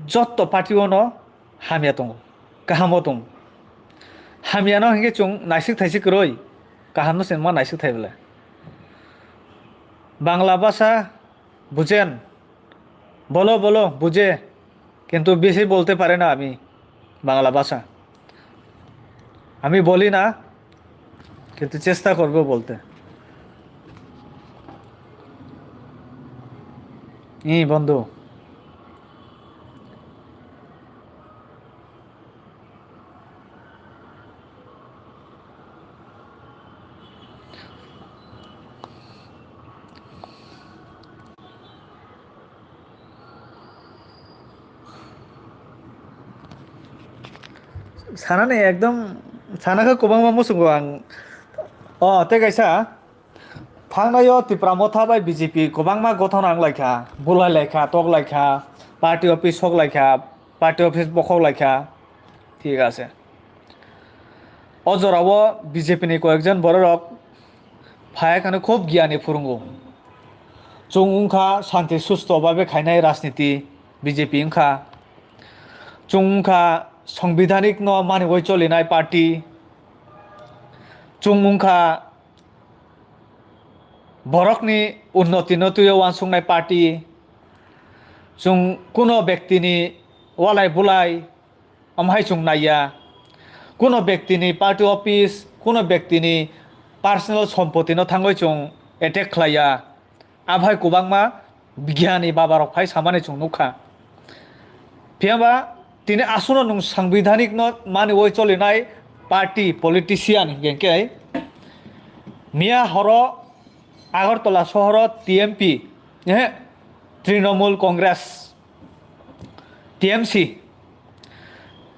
Jotto party-o no hamya tongo, kaham-o tongo. Hamya no hinkhe chwng naisik thaisik kwrwi, kaham no chwng ma naisik thai bwle. Bangla bhasha bujen, bolo bolo buje, kintu besi bolte pare na ami Bangla bhasha. আমি বলি না, কিন্তু চেষ্টা করব বলতে। ই বন্ধু। Sanani ekdom sana khe kwbangma muchungo ang. O, tei kaisa, thangnaio Tipra Motha bai B J P kwbangma gothon rang laikha, bulai laikha, tok laikha, party office sok laikha, party office bokhok laikha. Thik ase. O jorao B J P ni koyekjon bororok phaikhano khub giyani phurungo. Chwng wngkha shanti susto babe khainai rajniti B J P wngkha. Chwng wngkha songbidanik no maniwi cholinai party. Chwng wngkha borokni unnoti no twiwi uansuknai party. Chwng kuno bektini walai bulai Omo hai chwng naiya, kuno bektini party office, kuno bektini personal sompotino thangwi chwng attack khlaiya. Abo hai kwbangma bigyanni babarok phai samani chwng nukha. Phiyaba tini aswkno nwng sangbidanikno maniwi cholinai party, politician hinkhe khe miya horo Agartala sohoro T M P, eh, Trinamool Congress, T M C,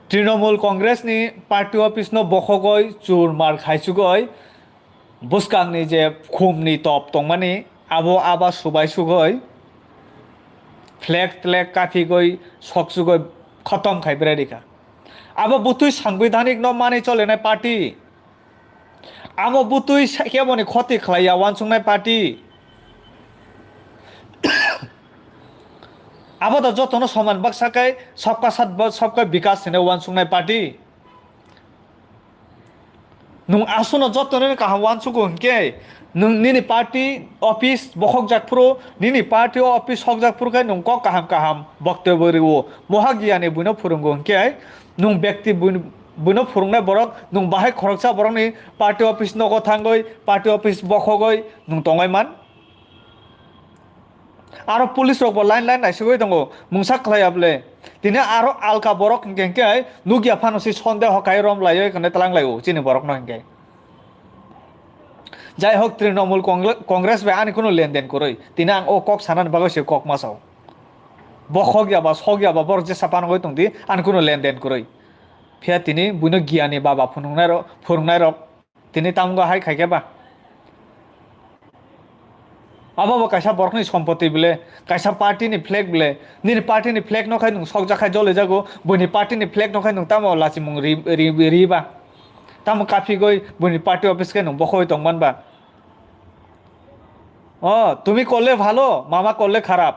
Trinamool Congress ni party office no bokhogoi churmar khaichugoi bwskangni je khumni top tongmani abo aba subai sugoi flag tlek kaphigoi sokchugoi khotom khai berai rikha. Abo bwtwi sangbidanik no mani cholenai party. Amo bwtwi sa-, keboni khoti khlaiya uansuknai party. Abo da jotono soman baksa kai sabka sath ba-, sabka bikas hinwi uansuknai party. Nwng aswkno jotono kaham uansugo hinkhe nwng nini party office bokhokjak phuru, nini party office sokjak phuru khe nwng kok kaham kaham boktobwi rwo. Moha giyani buino phwrwngo hinkhe nwng bekti buino, buino phwrwngnai borok, nwng bahai khoroksa borokni party office nogo thangwi, party office bokhogwi nwng tongwi man. Aro police rok bo line line naisugwi tongo, mungsa khlaiya bwle. Tini aro alka borok hinkhe hinkhe nukya phano si sondeho khai rom laiwi kwnwi tlang laio chini borokno hinkhe. Jai hok, Trinamool Congle-, Congress bai ani kunu lenden kwrwi. Tini ang o kok sanani bagwi se kok masao. Bokhok ya ba, sok ya ba, borok jesa panogwi tongdi, ani kunu lenden kwrwi. Phiya tini buino giyani baba phunuknai rok, phwrwngnai rok, tini tamo hai khaikhe ba? Abo bo kaisa borokni sompoti bile, kaisa party ni flag bile, nini party ni flag no khai nwng sokjak khai jolijago, buini party ni flag no khai nwng tamo lachimung ri, ri, ri ba? Tamo kaphigoi buini party office khe nwng bokhogwi tongman ba? O, তুমি করলে ভালো, মামা করলে খারাপ।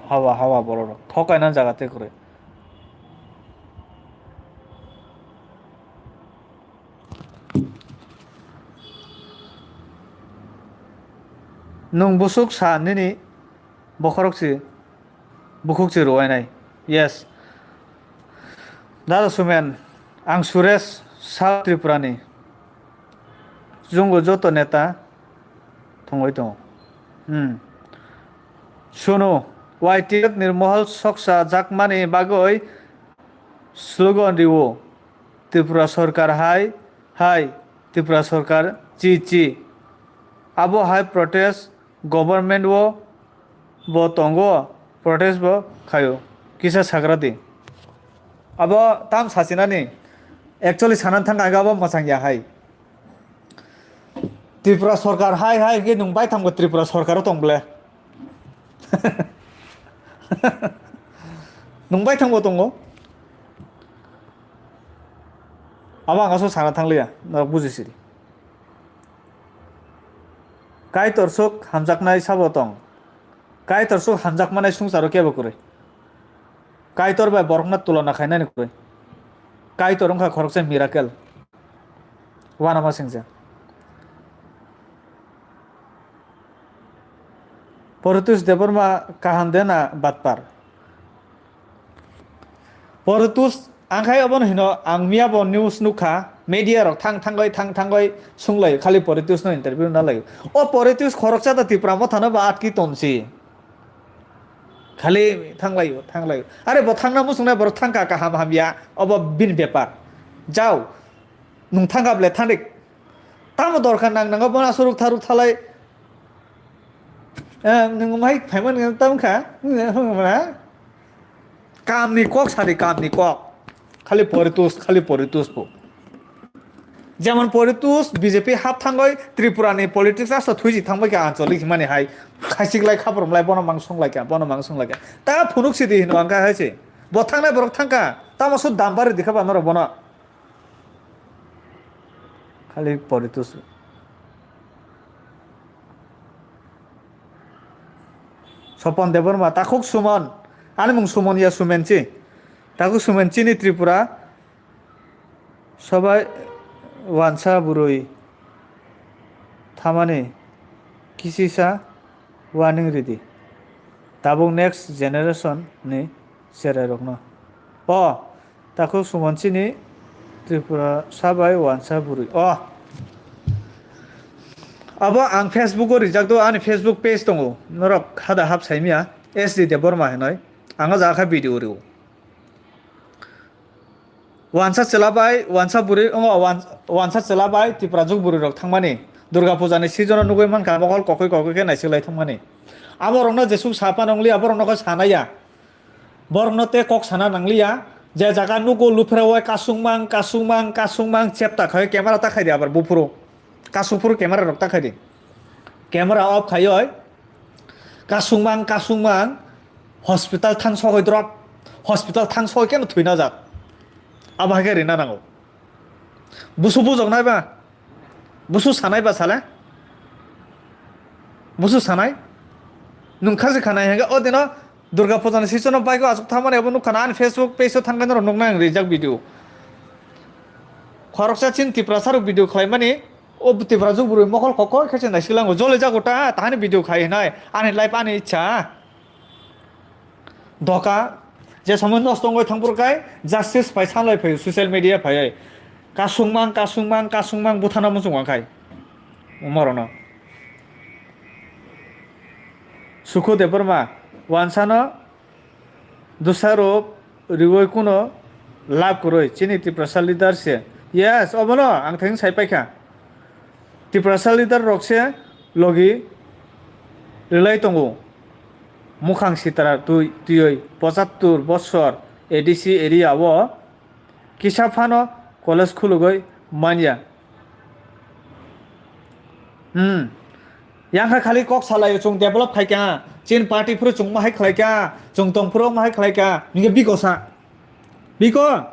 Hawa, hawa, bororok. Thokaina jaga te kwrwi. Nwng busuk sa nini bokhorok si, bukhuk si rwuainai. Yes. Dada Sumen, ang Suresh, South Tripura ni. Chwngbo joto neta thwngwi tongo. Hmm. Sunu, Y T F Nirmohol soksa jakmani bagwi slogan riwo, "Tripura Sarkar hai, hai, Tripura Sarkar chi chi." Abo hai protest government o bo tongo, protest bo khaio. Kisa sagra di. Abo tam sachinani, actually sanan thang aga abo mwchang ya hai. Tripura sorkar hai hai khe nwng baithangbo Tripura sorkaro tong ble. Nwng baithangbo tongo. Abo ang aswk sana thangliya, norok bujisidi. Kaitor swk hamjaknai sabo tong. Kaitor swk hamjakmanai swngcharo kebo kwrwi. Kaitor bai borokno tulona khainani kwrwi. Kaitor wngkha khoroksa miracle. Uanama singcha. Poritus Debbarma kaham de na batpar? Poritus, ang khai obono hino, ang miya bo news nukha, media rok thang thangoi, thang thangoi sunglai, khali Poritus no interview na lai. O Poritus khoroksa da Tipra Motha no ba atki tonsi. Khali thanglaio, thanglaio. Are bo thangna muchungnai borok thangkha kaham hamya, obo bini bepar. Jao, nwng thangkha ble thangdi. Tamo dorkar nang nango bono aswk rwktha rwkthalai. Eh, nwng mai phaimani tamo kha. Kamni kok sadi, kamni kok. Khali Poritus, khali Poritus bo. Jemon Poritus B J P hap thangoi Tripura ni politics asto thuiji thangbai kha ancholik himani hai. Khaichik lai khaprom lai bono mang song lai kha, bono mang song lai kha. Ta phunuk sidi hino ang kha hai se. Bo thangnai borok thangkha. Tamo sut dam bari dikha ba norok bono. Khali Poritus. Sopon Debbarma, takhuk Sumon. Ani mung Sumon ya Sumenchi. Takhuk Sumenchi ni Tripura. Sobai wansa burui thamani kisisa warning ridi. Tabuk next generation ni cherai rokno. O, takhuk Sumon chini Tripura sabai wansa burui. O. Abo ang Facebook o rijak do, ani Facebook page tongo. Norok hada hap saimya. S D Debbarma hinoi. Ang o jaga kha video rio. Wansa chwla bai, wansa bwrwi, ongo wan-, wansa chwla bai Tiprajwk bwrwi rok thangmani. Durga puja ni season o nugwi mankha, mokol kokoi kokoi khe naisik lai thangmani. Abo rokno jesuk sa phano wngli, abo rokno khe sanaya. Borokno tei kok sana nangliya. Je jaga nugo luphrao kasungmang, kasungmang, kasungmang chepta khai camera ta khai di abar buphuru. Kasungphuru camera rok ta khai di. Camera off khaioi. Kasungmang, kasungmang, hospital thang sogoi drop, hospital thang sogoi keno thwina jak. Abo hai khe rina nango. Busu bujok nai ba? Busu sanai ba sale? Busu sanai? Nung khaji khanai henge o dino Durga puja ni season o bike o asuk thamani abo nukha na ani Facebook page o thangkhe norok nuknai ang rijak video. Khoroksa chin Tiprasa rok video khlaimani. O Tiprajwk bwrwi mokol kokoi khe se naisik lango. Jole jago ta, tahani video khai hinai. Ani life ani ichha. Doka, je samung nosto wngwi thangphuru kai, justice pai sanlai phaio, social media phaioi. Kasungmang, kasungmang, kasungmang, buthana muchung wngkhai. Umorono. Sukhu Debbarma, wansano Dusaro riwoi kuno lab kwrwi, chini Tiprasa leader se. Yes, obono ang theng sai paikha. Tiprasa leader rok se logi rwlai tongo. Mukhang sitra twi, twiwi pochattor bosor A D C area o kisa phano college khulugwi manya. Hmm. Yang kha khali kok salai, chwng develop khai kha, chin party phuru chwng ma hai khlai kha, chwng tong phuru ma hai khlai kha, ningke biko sa. Biko.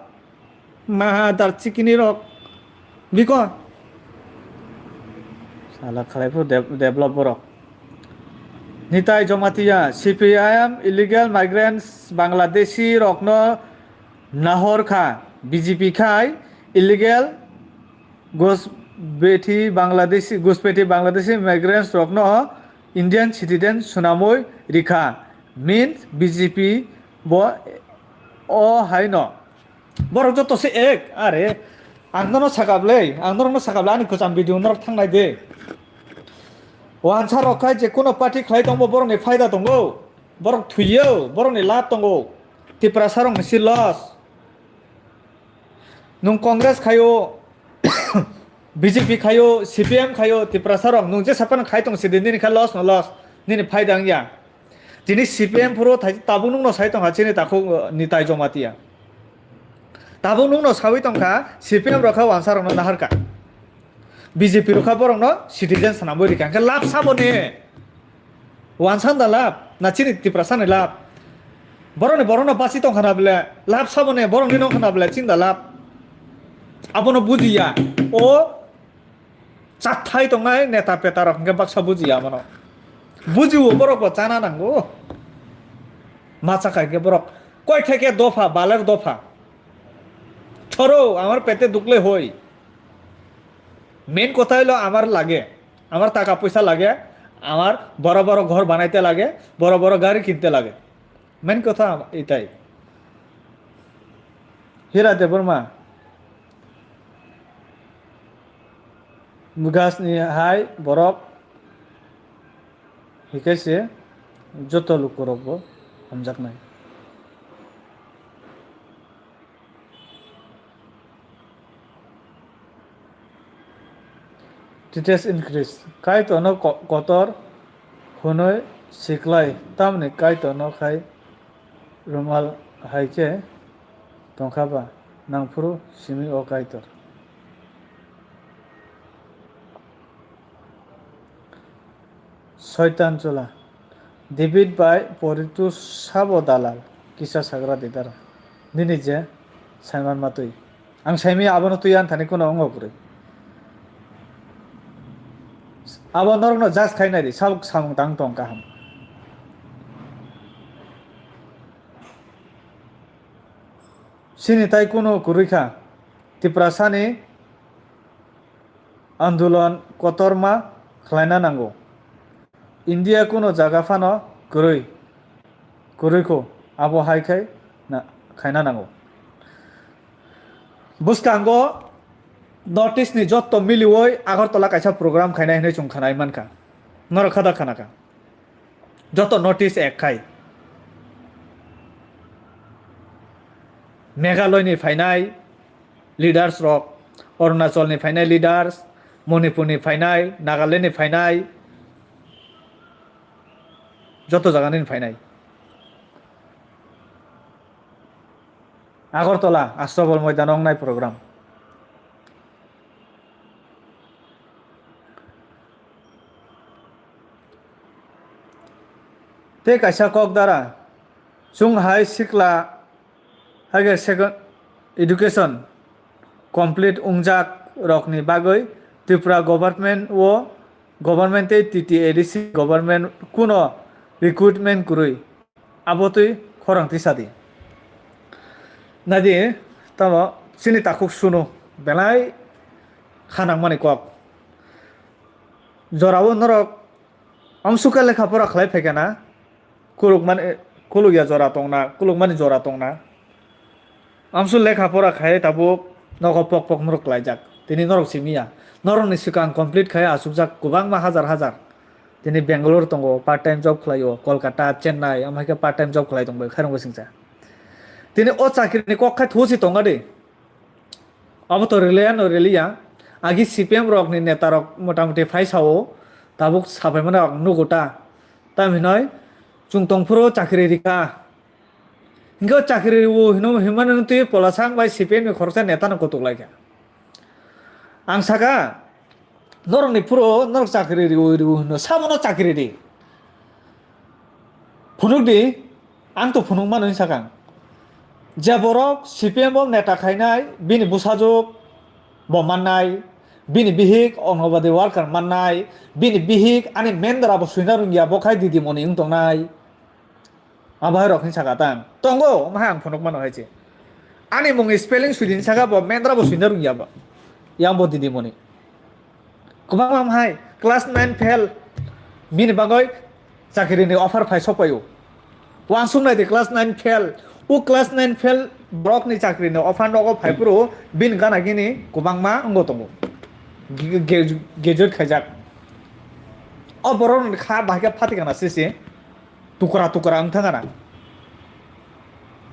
Maha dar chikini rok. Biko. Sala khlai phuru de-, develop borok. Nitai Jamatia, C P I M illegal migrants Bangladeshi rokno nahor kha, B J P khai illegal Ghuspethi Bangladeshi, Ghuspethi Bangladeshi migrants rokno Indian citizen swnamwi rikha, means B J P bo o haino. Borok joto se ek, are, ang nono sakable, ang norokno sakable, ani kwcham video norok thangnai de. Wansa rok khai je kuno party khlai tongbo borokni phaida tongo, borok thuiyo, borokni lab tongo, Tiprasa rokni si loss. Nwng Congress khaio, B J P khaio, C P M khaio, Tiprasa rok nwng je sapan khai tong sidi nini kha loss no loss, nini phaida wngya. Tini C P M phuru thai tabuk nwngno sai tongkha chini takhuk, uh, Nitai Jamatia. Tabuk nwngno sawi tongkha, C P M rokha wansa rokno naharkha. B J P rokha borokno citizen swnamwi rikha. Hwnkhe lab saboni? Wansa da lab, na chini Tiprasani lab? Borokni borokno basi tongkha na bwle, lab saboni borokni nongkha na bwle, chini da lab? Abono bujiya. O chathai tongnai neta peta rok hwnkhe baksa bujiya mano. Bujiwo borok bo chana nango. Ma chakha hwnkhe borok koi theke dopha, baler dopha. Choro, amar pete dukle hoi. Main kotha hilo amar lage, amar taka poisa lage, amar boro boro ghor banaite lage, boro boro gari kinte lage. Main kotha itai. Hira Debbarma. Gasni hai borok hikhe se joto lukurokbo hamjaknai. Titus increase. Kaitorno ko-, kotor hwnwi siklai, tamni Kaitorno khai rumal hai khe tongkha ba, nangphuru simi o Kaitor. Soitan chwla. David bai poritu sabo dalal kisa sagra didar. Nini je saiman matwi. Ang saimi abono twi anthani kuno wngo kwrwi. Abo norokno judge khainai di, sabuk samung tang tong kaham. Chini tai kuno kwrwi kha. Tiprasani andolon kotorma khlaina nango. India kuno jaga phano kwrwi, kwrwi kho, abo hai khai na, khaina nango. Bwskango North East ni jotto miliwi Agartala kaisa program khainai hinwi chwng khanai mankha. Norok kha da khanakha? Joto North East ek khai. Meghalaya ni phainai leaders rok, Arunachal ni phainai leaders, Manipur ni phainai, Nagaland ni phainai, joto jaga ni phainai. Agartala Astabal Moidan wngnai program. Tei kaisa kok dara, chwng hai sikla, hai khe second education complete wngjak rokni bagwi Tripura government o, government tei T T A D C government kuno recruitment kwrwi. Abo twi khorang tisa di. Nadi, tamo chini takhuk sunu belai kha nangmani kok. Jorao norok amsukhe lekha pora khlai phaikha na, kulukmani, kulukya jora tongna, kulukmani jora tongna. Amsu lekha pora khai tabuk nogo pok pok norok klaijak. Tini norok simiya. Norokni swkang complete khai achukjak kwbangma hajar hajar. Tini Bangalore tongo, part time job khlaio, Kolkata, Chennai, omo hai khe part time job khlai tongbai khairok bwsingcha. Tini o chakri ni kok khai thusi tonga de. Abo to rwlaiya no rwliya. Agi C P M rok ni neta rok motamuti phai sao, tabuk sapai mani rok nugo ta. Tam hinoi chwng tongphuru chakri rika. Hinkhe o chakri rw hino himani twi polasang bai C P M ni khoroksa neta no kutuk laikha. Ang saka, norokni phuru norok chakri rw rw hino, sabono chakri ri. Phunuk di, ang to phunuk mano hinwi sakang. Je borok C P M o neta khainai, bini bwsajwk bo mannai, bini bihik Anganwadi worker mannai, bini bihik ani mendra bo swina rwngya, bo khai didimoni wng tongnai. Abo hai rok hinwi saka tang. Tongo, omo hai ang phunuk mano hai se. Ani mung spelling swi din saka bo mendra bo swina rwngya bo. Yang bo didimoni. Kwbangma hai class nine fail. Bini bagwi chakri ni offer phai sokpaio. Wansuk nai di class nine fail. O class nine fail borok ni chakri ni offer nogo phai phuru bini gana gini kwbangma wngbo tongo. Ge-, ge-, graduate khaijak. O borok ni kha bahai khe phatikana sisi. Tukra tukra wng thang ana.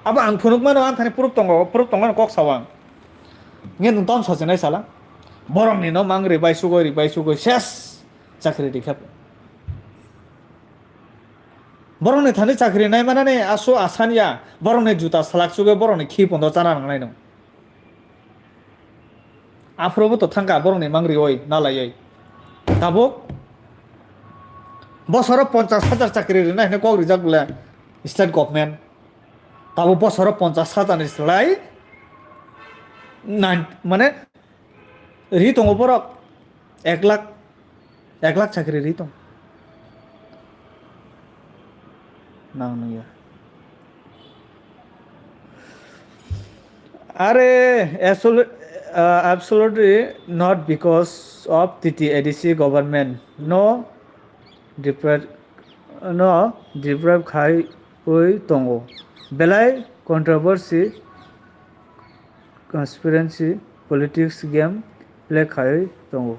Abo ang phunuk mano, ang thani proof tongo, proof tongo kok sao ang. Nge nwng tom sachinai sala. Borok ni no mang ri bai sugoi, ri bai sugoi ses. Chakri ri khe. Borok ni thani chakri nai manani asu asaniya. Borok ni juta salak sugoi, borok ni khi pondo chana nangnai no. Aphuru bo to thangkha borokni mang riwi nalaiwi. Tabuk bosoro ponchas hajar chakri rina hwnwi kok rijak bole state government. Tabuk bosoro ponchas hajar ni slai nine, mane ri tongo borok ek lakh, ek lakh chakri ri tong. Nang nung ya. Are, absolute, uh, absolutely not because of T T A D C government. No deprive, no deprive khai ui tongo. Belai controversy, conspiracy, politics game play khai tongo.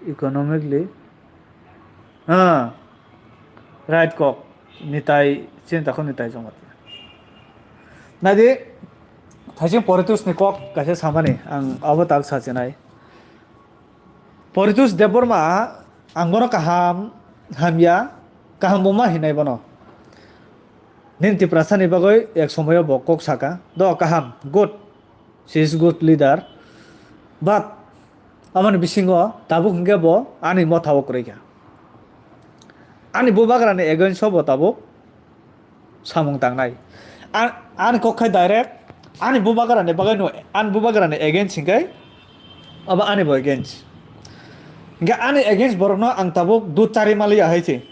Economically, ah, right kok. Nitai, chini takhuk nitai jongmati. Nadi, thaising Poritus ni kok kaisa samani, ang abo tak sachinai. Poritus Debbarma, ang bono kaham, hamya, kaham buma hinai bono. Nini Tiprasa ni bagwi ek somoyo bo kok saka. Do kaham, good. She is good leader. But, amoni bisingo tabuk hingke bo ani motha o kwrwi kha. Ani bubagra ni against o bo tabuk samung tangnai. A-, ani kok khai direct, ani bubagra ni bagwi no, ani bubagra ni against hingke, abo ani bo against. Hingke ani against borok no ang tabuk dud chari maliya hai se.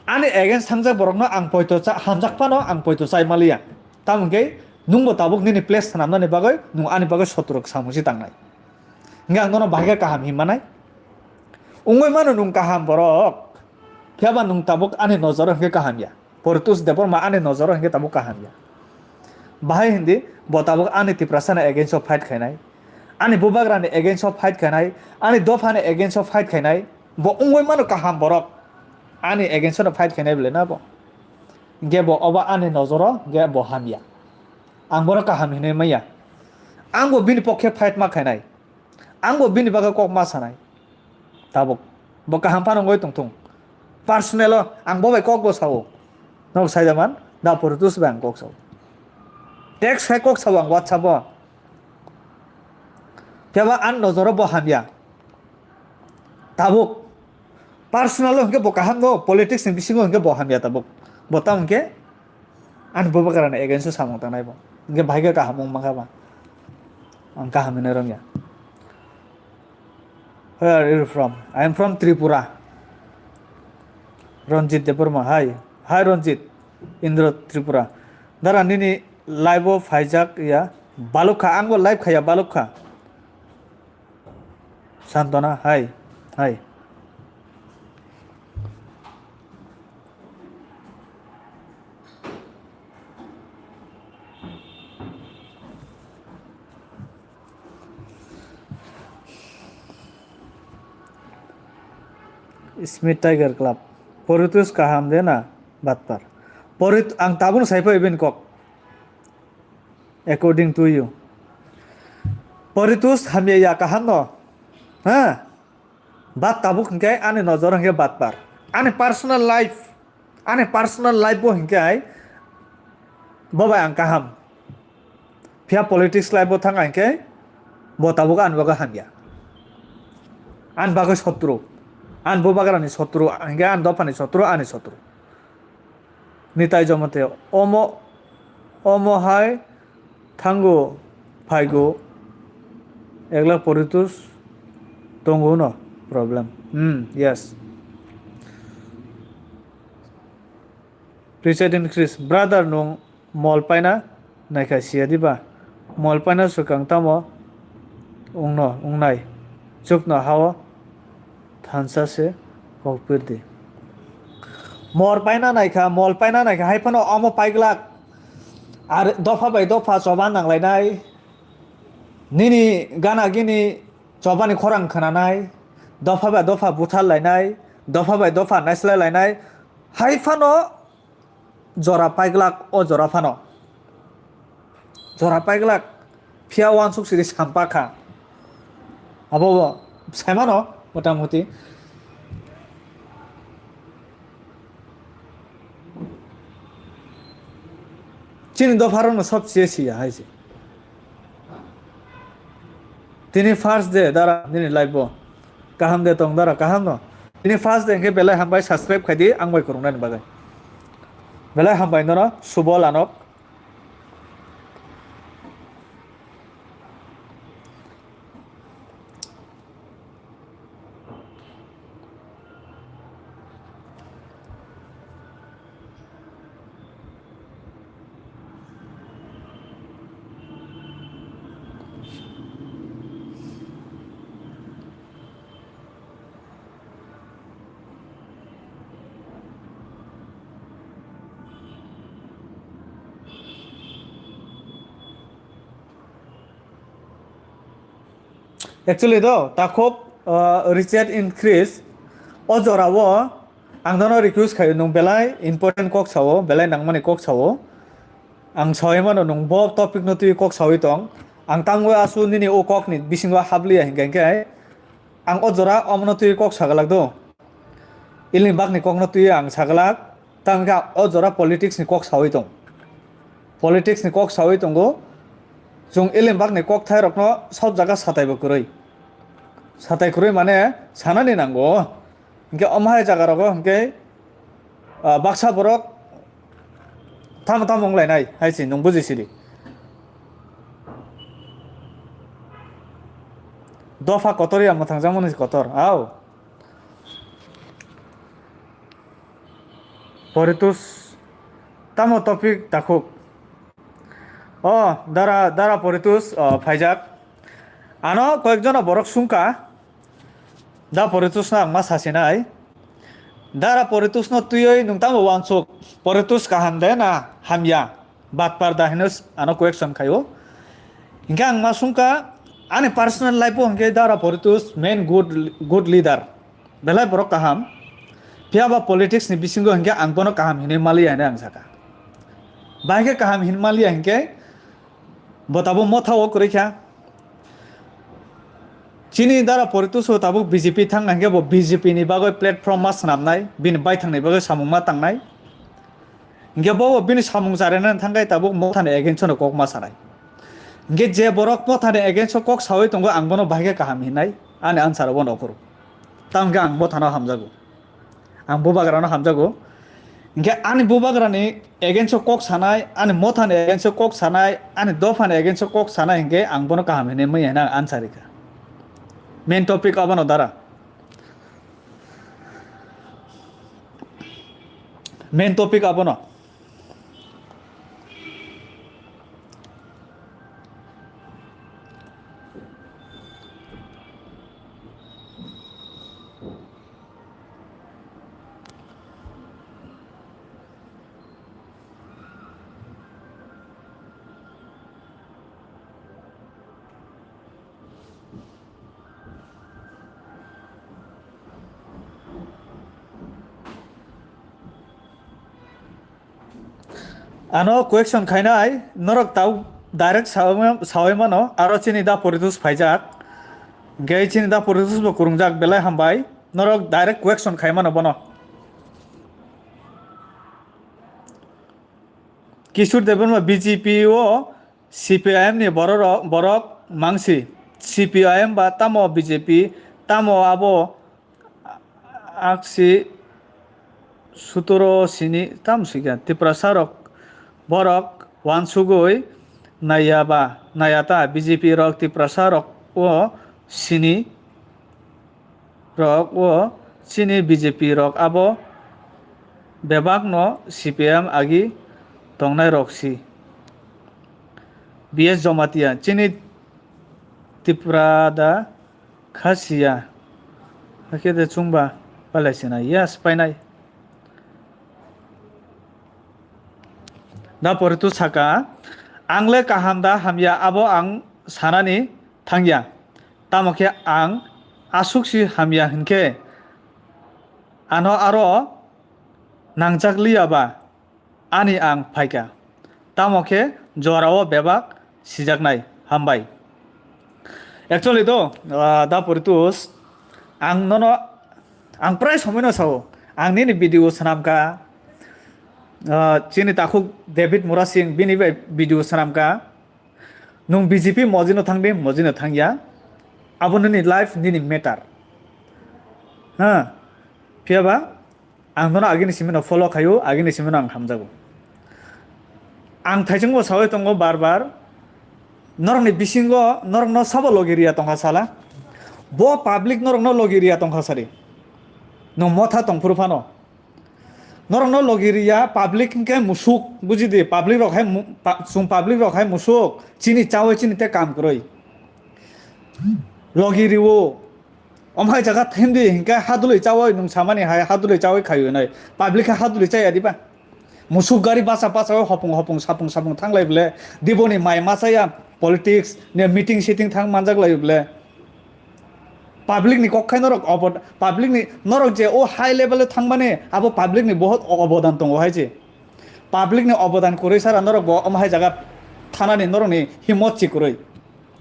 Ani against thangjak borok no ang poito cha, hamjak phano ang poito chai maliya. Tamo hingke nwng bo tabuk nini place swnamnani bagwi nwng ani bagwi sotruk samung si tangnai. Hingke ang nono bahai khe kaham hinmanai. Wngwi mano nwng kaham borok. Phiyaba nwng tabuk ani nojoro hingke kaham ya. Poritus Debbarma ani nojoro hingke tabuk kaham ya. Bahai hindi bo tabuk ani Tiprasani against o fight khainai. Ani bubagrani against o fight khainai. Ani dophani against o fight khainai. Bo wngwi mano kaham borok. Ani against o fight khainai bole na bo. Hingke bo obo ani nojoro hingke bo hamya. Ang bono kaham hinwi manya. Ang bo bini pokhe fight ma khainai. Ang bo bini bagwi kok ma sanai. Tabuk. Bo kaham phano wngwi tongthung. Personal o ang bo bai kok bo sao. Nok sai da man? Da Poritus bai ang kok sao. Text khai kok sao ang WhatsApp o. Phiyaba ani nojoro bo hamya. Tabuk. Personal o hwnkhe bo kaham no, politics ni bisingo hwnkhe bo hamya tabuk. Bo tamo hwnkhe ani bubagrani against o samung tangnai bo. Hwnkhe bahai khe kaham wng mankha ba. Ang kaham hinwi romya. Where are you from? I am from Tripura. Ranjit Debbarma, hi. Hi Ranjit, Indra Tripura. Dara nini live o phaijak ya balukha, ang bo live khaya balukha. Santona, hi, hi. Smith Tiger Club. Poritus kaham de na batpar. Porit ang tabun sai phai bin kok. According to you. Poritus hamya ya kaham no. Ha? Bat tabuk hingke ani nojor hingke batpar. Ani personal life, ani personal life bo hingke ai bo bai ang kaham. Phiya politics life bo thang hingke bo tabuk ani bagwi hamya. Ani bagwi sotru. Ani bubagrani sotru hingke ani dophani sotru, ani sotru. Nitai Jamatia, omo, omo hai thango phaigo, ek lakh Poritus tongo no problem. Hmm, yes. President Chris, brother nung mol paina naikha siya diba? Mol paina swkang tamo wngno, wngnai. Chukno hao thansa se kokpir di. Mol paina naikha, mol paina naikha, hai phano omo paiglak. Ar dopha bai dopha choba nanglainai. Nini gana gini chobani khorang khnanai. Dopha bai dopha buthar lainai. Dopha bai dopha naislai lainai. Hai phano jora paiglak, o jora phano. Jora paiglak, phiya uansuk siri sampa kha. Abo bo saimano, mota moti. Chini dopharokno sob siya siya hai se. Tini first day dara nini live o. Kaham de tong dara, kaham no? Tini first day hwnkhe belai hambai, subscribe khai di ang bai kwrwngnani bagwi. Belai hambai nono, Subol Anok. Actually do, takhuk, uh, Richard increase o jora o ang nono request khayo, nwng belai important kok sao, belai nangmani kok sao. Ang sawi mano nwng bo topic no twi kok sawi tong. Ang tamo asu nini o kok ni bisingo habliya hinkhe hinkhe ang o jora omono twi kok sagalak do. Ilingbak ni kok no twi ang sagalak. Tamo khe o jora politics ni kok sawi tong. Politics ni kok sawi tongo. Chwng Ilingbak ni kok thai rok no sob jaga satai bo kwrwi. Satai kwrwi mane sanani nango. Hinkhe omo hai jaga rogo hinkhe, ah, baksa borok tamo tamo wnglainai hai se nwng buji sidi. Dopha kotor ya mwthang jang mani kotor. Au. Poritus tamo topic takhuk. O, dara, dara Poritus, o, phaijak. Ano koyekjona borok sungka. Da Poritus no ang ma sasinai. Dara Poritus no twiwi nwng tamo wansuk. Poritus kaham de na hamya? Batpar da hino s-, ano question khaio. Hinkhe ang ma sungka, ani personal life o hinkhe dara Poritus main good, good leader. Belai borok kaham. Phiya ba politics ni bisingo hinkhe ang bono kaham hinwi maliya hinwi ang saka. Bahai khe kaham hinwi maliya hinkhe bo tabuk motha o kwrwi kha. Chini dara Poritus o tabuk B J P thang hinkhe bo B J P ni bagwi platform ma swnamnai, bini baithang ni bagwi samung ma tangnai. Hinkhe bo bini samung charina thangkhai tabuk mothani against no kok ma sanai. Hinkhe je borok mothani against o kok sawi tongo, ang bono bahai khe kaham hinai, ani answer o bono ophuru. Tamo khe ang mothano hamjago. Ang bubagrano hamjago. Hinkhe ani bubagrani against o kok sanai, ani mothani against o kok sanai, ani dophani against o kok sanai hinkhe ang bono kaham hinwi manya hinwi ang answer rikha. Main topic abono dara. Main topic abono. Ano question khainai, norok tau direct sawi, sawi mano, aro chini da Poritus phaijak. Hinkhe chini da Poritus bo kwrwngjak, belai hambai. Norok direct question khai mano bono. Kishore Debbarma B J P o C P I M ni bororok, borok mangsi. C P I M ba tamo B J P, tamo abo aksi sutoro sini tam sikha. Tiprasa rok borok wansugwi naiya ba naiya ta B J P rok Tiprasa rok o sini rok o chini B J P rok abo bebak no C P I M agi tongnai rok si. B S Jamatia chini Tipra da kha siya. Hakhe de chwngba palai sina. Yes, painai. Da Poritus saka, ang le kaham da hamya abo ang sanani thangya. Tamo khe ang aswk si hamya hinkhe ano aro nangjak liya ba ani ang phaikha. Tamo khe jorao bebak sijaknai. Hambai. Actually to, ah, da Poritus, ang nono, ang prai somoino sao, ang nini video swnamkha, ah, chini takhuk David Murasing bini bai video swnamkha. Nwng B J P mojino thangdi, mojino thangya. Abo nini life, nini matter. Ha? Phiya ba ang nono agini simi no follow khaio, agini simi no ang hamjago. Ang thaisingbo sawi tongo bar bar, norokni bisingo norokno sabo logi riya tongkha sala? Bo public norokno logi riya tongkha sari? Nwng motha tongphuru phano. Norokno logi riya public hwnkhe musuk, bujidi, public rok hai mu-, pa-, chwng public rok hai musuk, chini chawi chini tei kam kwrwi. Logi riwo, omhai jaga themdi hinkhe hadulwi chawi nwng samani hai hadulwi chawi khayo hinwi. Public khe hadulwi chaya diba? Musuk gari basa basa o hopung hopung sapung sapung thanglai bole, diboni mai machaya politics ne meeting sitting thang manjak lai bole. Public ni kok khai norok obod-, public ni norok je o high level o thangmani abo public ni bohot obodan tongo hai je. Public ni obodan kwrwi sara norok bo omhai jaga thanani norok ni himot si kwrwi,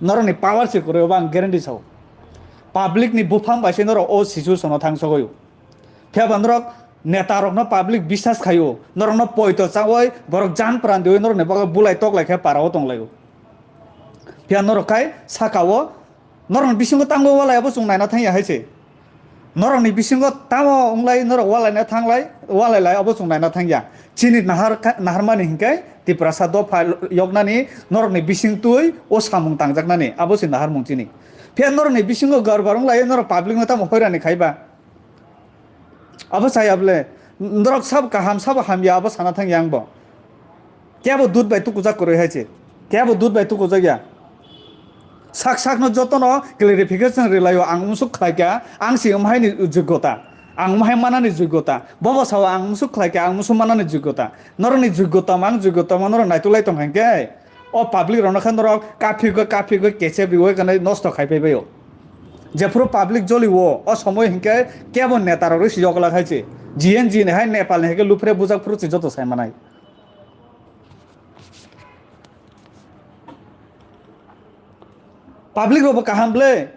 norok ni power si kwrwi, obo ang guarantee sao. Public ni buphang bai se norok o situation o thang sogwi. Phiya ba norok neta rokno public biswas khaio, norokno poito chawi borok jan pran diwi norokni bagwi bulai toklai khe parao tonglaio. Phiya norok khai sakao norokni bisingo tamo walai abo chwng naina thangya hai se. Norokni bisingo tamo wnglai norok walaina thanglai, walai lai abo chwng naina thangya. Chini nahar kha-, naharmani hinkhe Tiprasa dopha yoknani norokni bising twi o samung tangjaknani abo se naharmung chini. Phiya norokni bisingo gorbar wnglai norok public no tamo hoirani khaiba. Abo chaya bole, norok sabo kaham, sabo hamya, abo sana thang yang bo. Kebo dud bai tukujak kwrwi hai se. Kebo dud bai tukujak ya. Sak sak no joto no clarification rwlaio, ang umsuk khlai kha, ang si umhai ni jogota. Ang umhai mana ni jogota. Bobo sao ang umsuk khlai kha, ang umsuk mana ni jogota. Norok ni jogota mang jogota mang norok naituk lai tong kha khe. O public rokno khe norok kaphigwi, kaphigwi, kechep riwi khe nosto khai phai bai o. Jephuru public joli o, o somoi hinkhe kebo neta rok rwi siyok la khai se. G N G ni hai Nepal ni hai khe lupre bujak phuru se joto sai manai. Public rok bo kaham ble.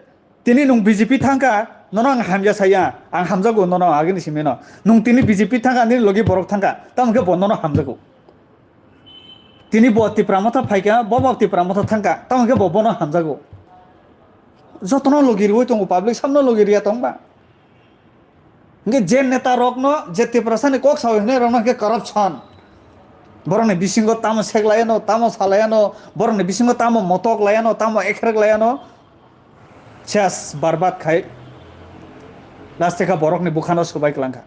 Tini nwng B J P thangkha, nono ang hamya saya, ang hamjago nono agini simino. Nwng tini B J P thangkha, nini logi borok thangkha, tamo khe bo nono hamjago. Tini bo Tipra Motha phaikha, bo bo Tipra Motha thangkha, tamo khe bo bono hamjago. Jotono logi rwi tongo public, samno logi riya tongba. Hingke je neta rokno, je Tiprasani kok sao hinwi rokno hingke corruption. Borokni bisingo tamo sek laiano, tamo sa laiano, borokni bisingo tamo motok laiano, tamo ekhrek laiano. Ses barbad khai. Last kha borokni bukhano subai klangkha.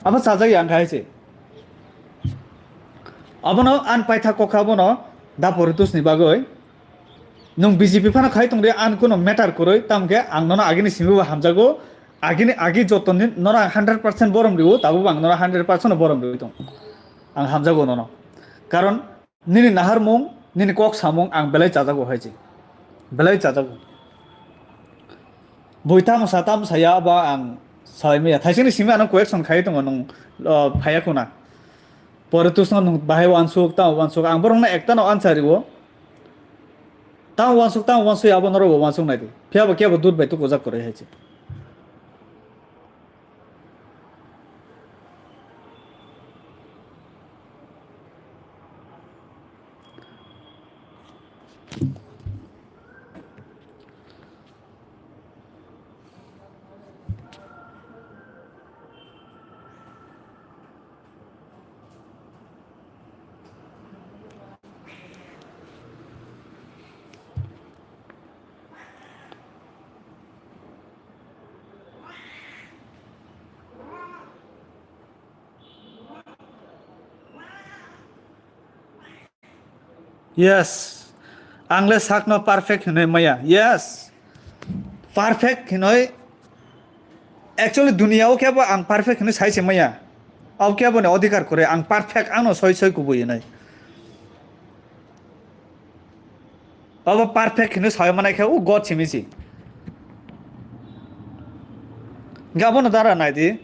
Abo sajak yang khai se. Abono an paitha kokha bono da Poritusni bagwi. Nwng B J P phano khai tongdi, an kuno matter kwrwi, tamo khe ang nono agini simi bo hamjago, agini agi jotoni nono ang hundred percent borom riwo, tabuk ang nono hundred percent borom riwi tong. Ang hamjago nono. Karon nini naharmung, nini kok samung ang belai chajago hai se. Belai chajago. Bui tamo sa, tamo saya ba ang sai maya. Thaisini simi ano question khai tongo nwng, o, phaya khuna. Poritusno nwng bahai wansuk, tamo wansuk. Ang borokno ektano answer riwo. Tamo wansuk, tamo wansuk, abo norok bo wansuk nai di. Phiya bo kebo dud bai tukujak kwrwi hai se. Yes. Ang le sakno perfect hinwi maya. Yes. Perfect hinwi. Actually, duniya o khe bo ang perfect hinwi sai se maya. Abo khe boni odhikar kwrwi. Ang perfect, ano soi soi kubui hinwi. Abo perfect hinwi sai manai khe, o God simi si. Hingke abono dara nai di.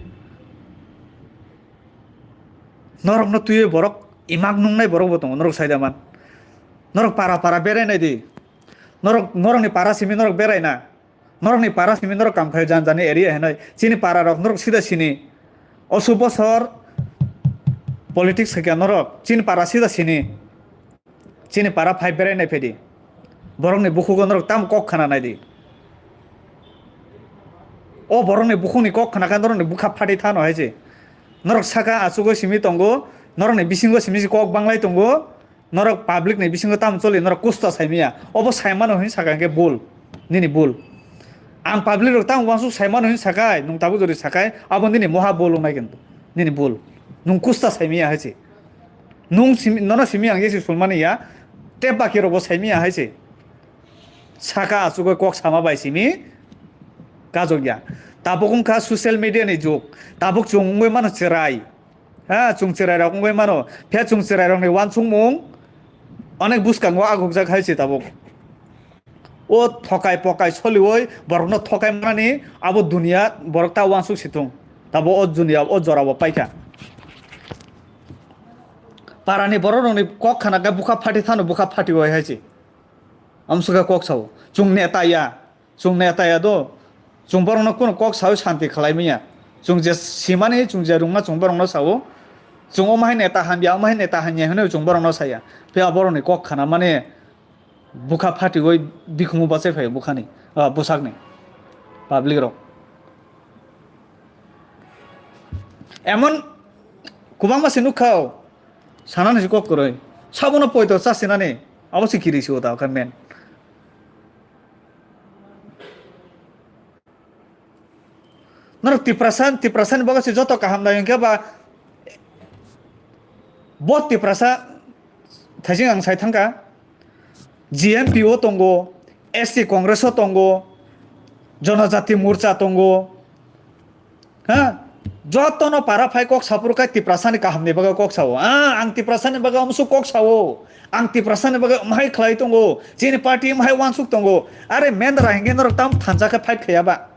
Norokno twiwi borok imak nungnai borok bo tongo, norok saida man. Norok para para berai nai di. Norok, norokni para simi norok berai na. Norokni para simi norok kam khai jan jani area hinoi. Chini para rok norok sida sini. Osu bosor politics khaikha norok. Chini para sida sini. Chini para phai berai nai phaidi. Borokni bukhugo norok tamo kok khna naidi. O borokni bukhukni kok khna khe norokni bwkha phati thano hai se. Norok saka achugwi simi tongo, norokni bisingo simi se kok banglai tongo, norok public ni bisingo tamo choli norok kusta saimaya. Obo saimano hinwi saka hinkhe bul, nini bul. Ang public rok tamo uansuk saimano hinwi sakai, nwng tabuk jori sakai, abo nini moha bul wngnai khe nini bul. Nwng kusta saimaya hai se. Nwng simi, nono simi ang jesi sulmani ya, tei baki rokbo saimaya hai se. Saka achugwi kok sama bai simi kajok ya. Tabuk wngkha social media ni jug. Tabuk chwng wngwi mano chwrai. Ha, chwng chwrai rok wngwi mano. Phiya chwng chwrai rokni uansukmung onek bwskango agukjak hai se tabuk. O thokai pokai soliwi borokno thokai manani abo duniya borok ta uansuk si thung. Tabuk o duniya o jorabo paikha. Parani borok rokni kok khana khe bwkha phati thano bwkha phati oi hai se. Amswkha kok sao. Chwng neta ya. Chwng neta ya do. Chwng borokno kunu kok sao santi khlai manya. Chwng je simani, chwng je rwngma chwng borokno sao. Chwng omo hai neta hamya, omo hai neta hamya hwnwi chwng borokno saya. Phiya borokni kok khana mani bwkha phatiwi bikhumu bachai phaio bwkhani, ah, bwsakni public rok. Emon kwbangma se nukha o, sanani se kok kwrwi. Sabono poito chasinani, abo se kiri se o ta khe men. Norok Tiprasa, Tiprasani bagwi se joto kaham nai hwnkhe ba bo Tiprasa thaising ang sai thangkha, G M P o tongo, S T Congress o tongo, Jonojati Morcha tongo, ha? Jotono para phai kok saphuru khe Tiprasani kahamni bagwi kok sao. Ah, ang Tiprasani bagwi amsuk kok sao. Ang Tiprasani bagwi amhai khlai tongo. Chini party amhai uansuk tongo. Are mendra hingke norok tam thansa khe fight khaiya ba?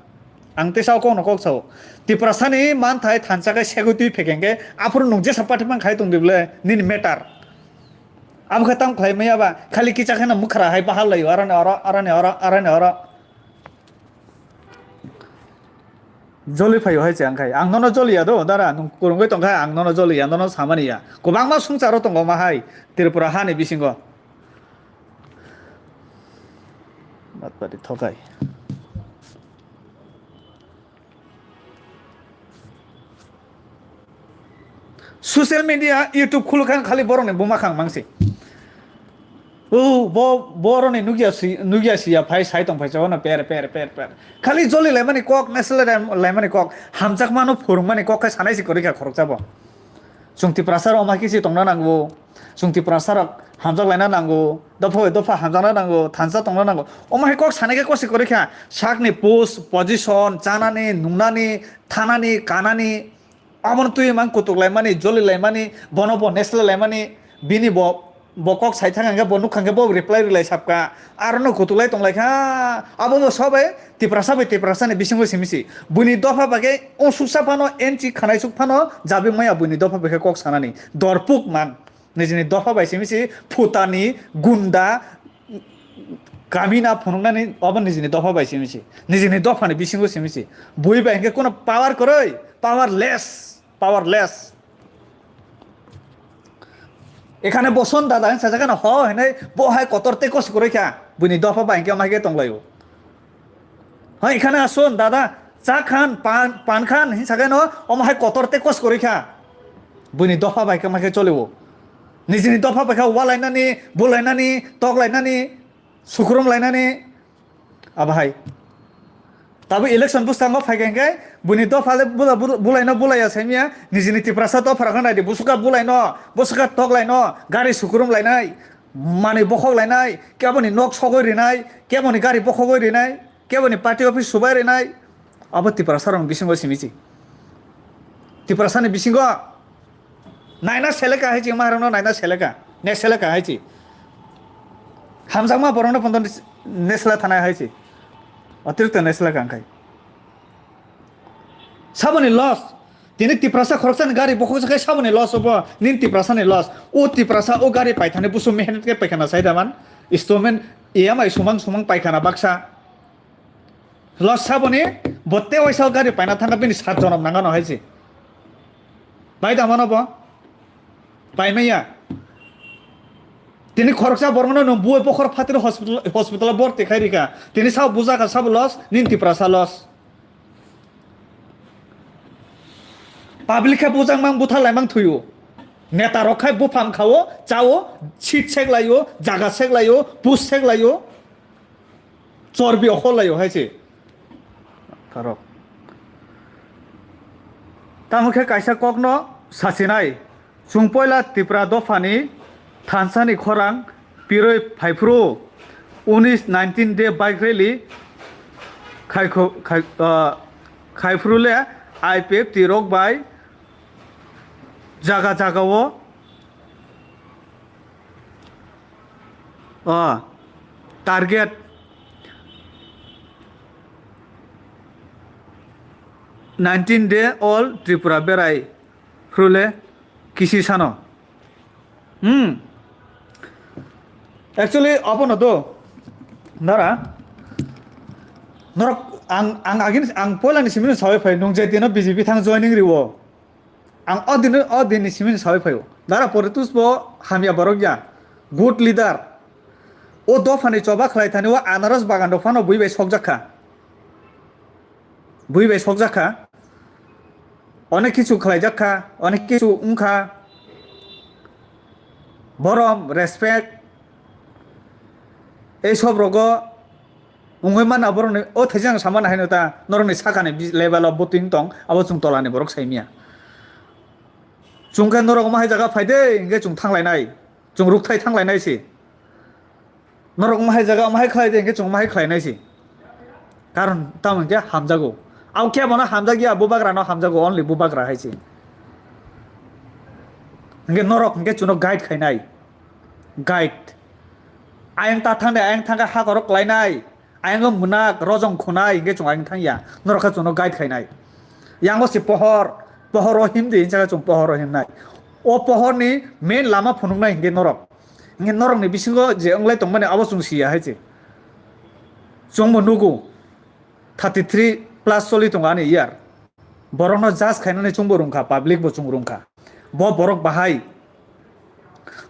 Ang tei sao kokno kok sao. Tiprasani manthai thansa khe segwi twi phekeng khe aphuru nwng jesa party man khai tong di bwle nini matter. Abo khe tam khlai maya ba? Khali kicha kheno mukhra hai bahal laio, aroni oro, aroni oro, aroni oro. Joli phaio hai se ang khai. Ang nono joli ya do, dara, nwng kwrwngwi tong kha, ang nono joli ya, nono samani ya. Kwbangma swngcharo tongo ma hai Tripura hani bisingo. Batpari thokai. Social media, YouTube khulukhan khali borokni buma khang mangsi. O, bo, borokni nukya si, nukya siya phai sai tong phai chawano per, per, per, per. Khali joli laimani kok, nesle laimani kok, hamjakmano phurungmani kok khai sanai si kwrwi kha khoroksa bo. Chwng Tiprasa rok ma kisi tongna nango. Chwng Tiprasa rok hamjak laina nango. Dopha bai dopha hamjakna nango, thansa tongna nango. Omo hai kok sanai khe kosi kwrwi kha. Sakni post, position, chanani, nungnani, thanani, kanani. Abono twi mang kutuk laimani, joli laimani, bono bo nesle laimani, bini bo, bo kok sai thang hwnkhe bo nukha hwnkhe bo reply rwlai sapkha. Arono kutuk lai tong lai kha. Abo bo sobai Tiprasa bai Tiprasa ni bisingo simi si. Buini dopha bai khe o suksa phano, enchi khanai suk phano jabi maya buini dopha bai khe kok sanani. Dorpuk mang. Nijini dopha bai simi si phutani, gunda, kamina phunuknani obo nijini dopha bai simi si. Nijini dophani bisingo simi si. Bui bai hwnkhe kono power kwrwi, powerless, powerless. Ekhane boson dada hinsa jaga na ho hinai bo hai kotor tei kos kwrwi kha. Buini dopha bai hwnkhe mai khe tonglaio. Hai khana asun dada, cha khan, pan, pan khan, hin sakai no, omo hai kotor tei kos kwrwi kha. Buini dopha bai khe ma khe choli o. Nijini dopha bai khe walainani, bulainani, toklainani, sukrum lainani, abo hai. Tabo election bwskango phai khe hwnkhe, buini dopha le bula-, bula-, bulaino bulaiya saimya, nijini Tiprasa dopha rok khe naidi, busuka bulaino, busuka toklaino, gari sukrum lainai, manwi bokhok lainai, keboni nok sogwi rinai, keboni gari bokhogwi rinai. Keboni party office subai rinai, abo Tiprasa rokni bisingo simi si. Tiprasa ni bisingo naina seleka hai chi, maharokno naina seleka, ne seleka hai chi. Hamjakma borokno pondo ne sela thanai hai chi. Otirikto ne seleka ang khai. Saboni loss. Tini Tiprasa khoroksani gari bokhoksa khai saboni loss obo, nini Tiprasani loss. O Tiprasa o gari paithani busu mehnat khe paikhana sai da man. Installment E M I sumang sumang paikhana baksa. Loss saboni, bo tei waisa o gari paina thangkha bini sat jonom nangano hai se. Bai da mano bo? Paimaya. Tini khoroksa borokno nwng buwi bokhor phatiro hospital, hospital-o borti khai rikha. Tini sao bujaka sabo loss, nini Tiprasa loss. Public khe bujak mang, butha lai mang thwio. Neta rok khai buphang khao, chao, seat sek laio, jaga sek laio, post sek laio. Chorbi okhol laio hai se. Tarok. Tamo khe kaisa kokno sasinai. Chwng poila Tipra dophani thansani khorang pirwi phaiphuru unis nineteen day bike rally khaikho-, khai-, ah, khaiphuru le I P F T rok bai jaga jagao, ah, target nineteen day all Tripura berai. Hrule kisi sano. Hmm. Actually, abono do. Nara. Norok ang, ang agin, ang poila ni simino sawi phai nung je dino B J P thang joining riwo. Ang o dino, o din ni simino sawi phaio. Nara Poritus bo hamya borok ya. Good leader. O dophani choba khlai thani o anaros bagan rok phano bui bai sokjak kha. Bui bai sokjak kha. Onek kichu khlaijak kha, onek kichu wng kha. Borom, respect. Ei sob rogo wngwi mana borokni o thaisang samana haino ta norokni sakani bi-, level o bwtwi wng tong, abo chwng tolani borok saimya. Chwng khe norok omo hai jaga phai de, hwnkhe chwng thanglainai, chwng rukthai thanglainai se. Norok omo hai jaga omo hai khlai de, hwnkhe chwng omo hai khlainai se. Karon tamo hwnkhe hamjago. Abo khe bono hamjak ya, bubagra no hamjago, only bubagra hai se. Hwnkhe norok hwnkhe chwngno guide khainai. Guide. Ayang ta thang de, ayang thang khe ha korok klainai. Ayang o munak, rojong khunai, hwnkhe chwng ayang thang ya. Norok khe chwngno guide khainai. Yango se pohor, pohor o him di, hwnsa khe chwng pohor o himnai. O pohor ni main lama phunuknai hwnkhe norok. Hwnkhe norokni bisingo je wnglai tongmani abo chwng siya hai se. Chwngbo nugo thirty three plus choli tongo ani year. Borokno judge khainani chwngbo rwngkha, public bo chwng rwngkha. Bo borok bahai.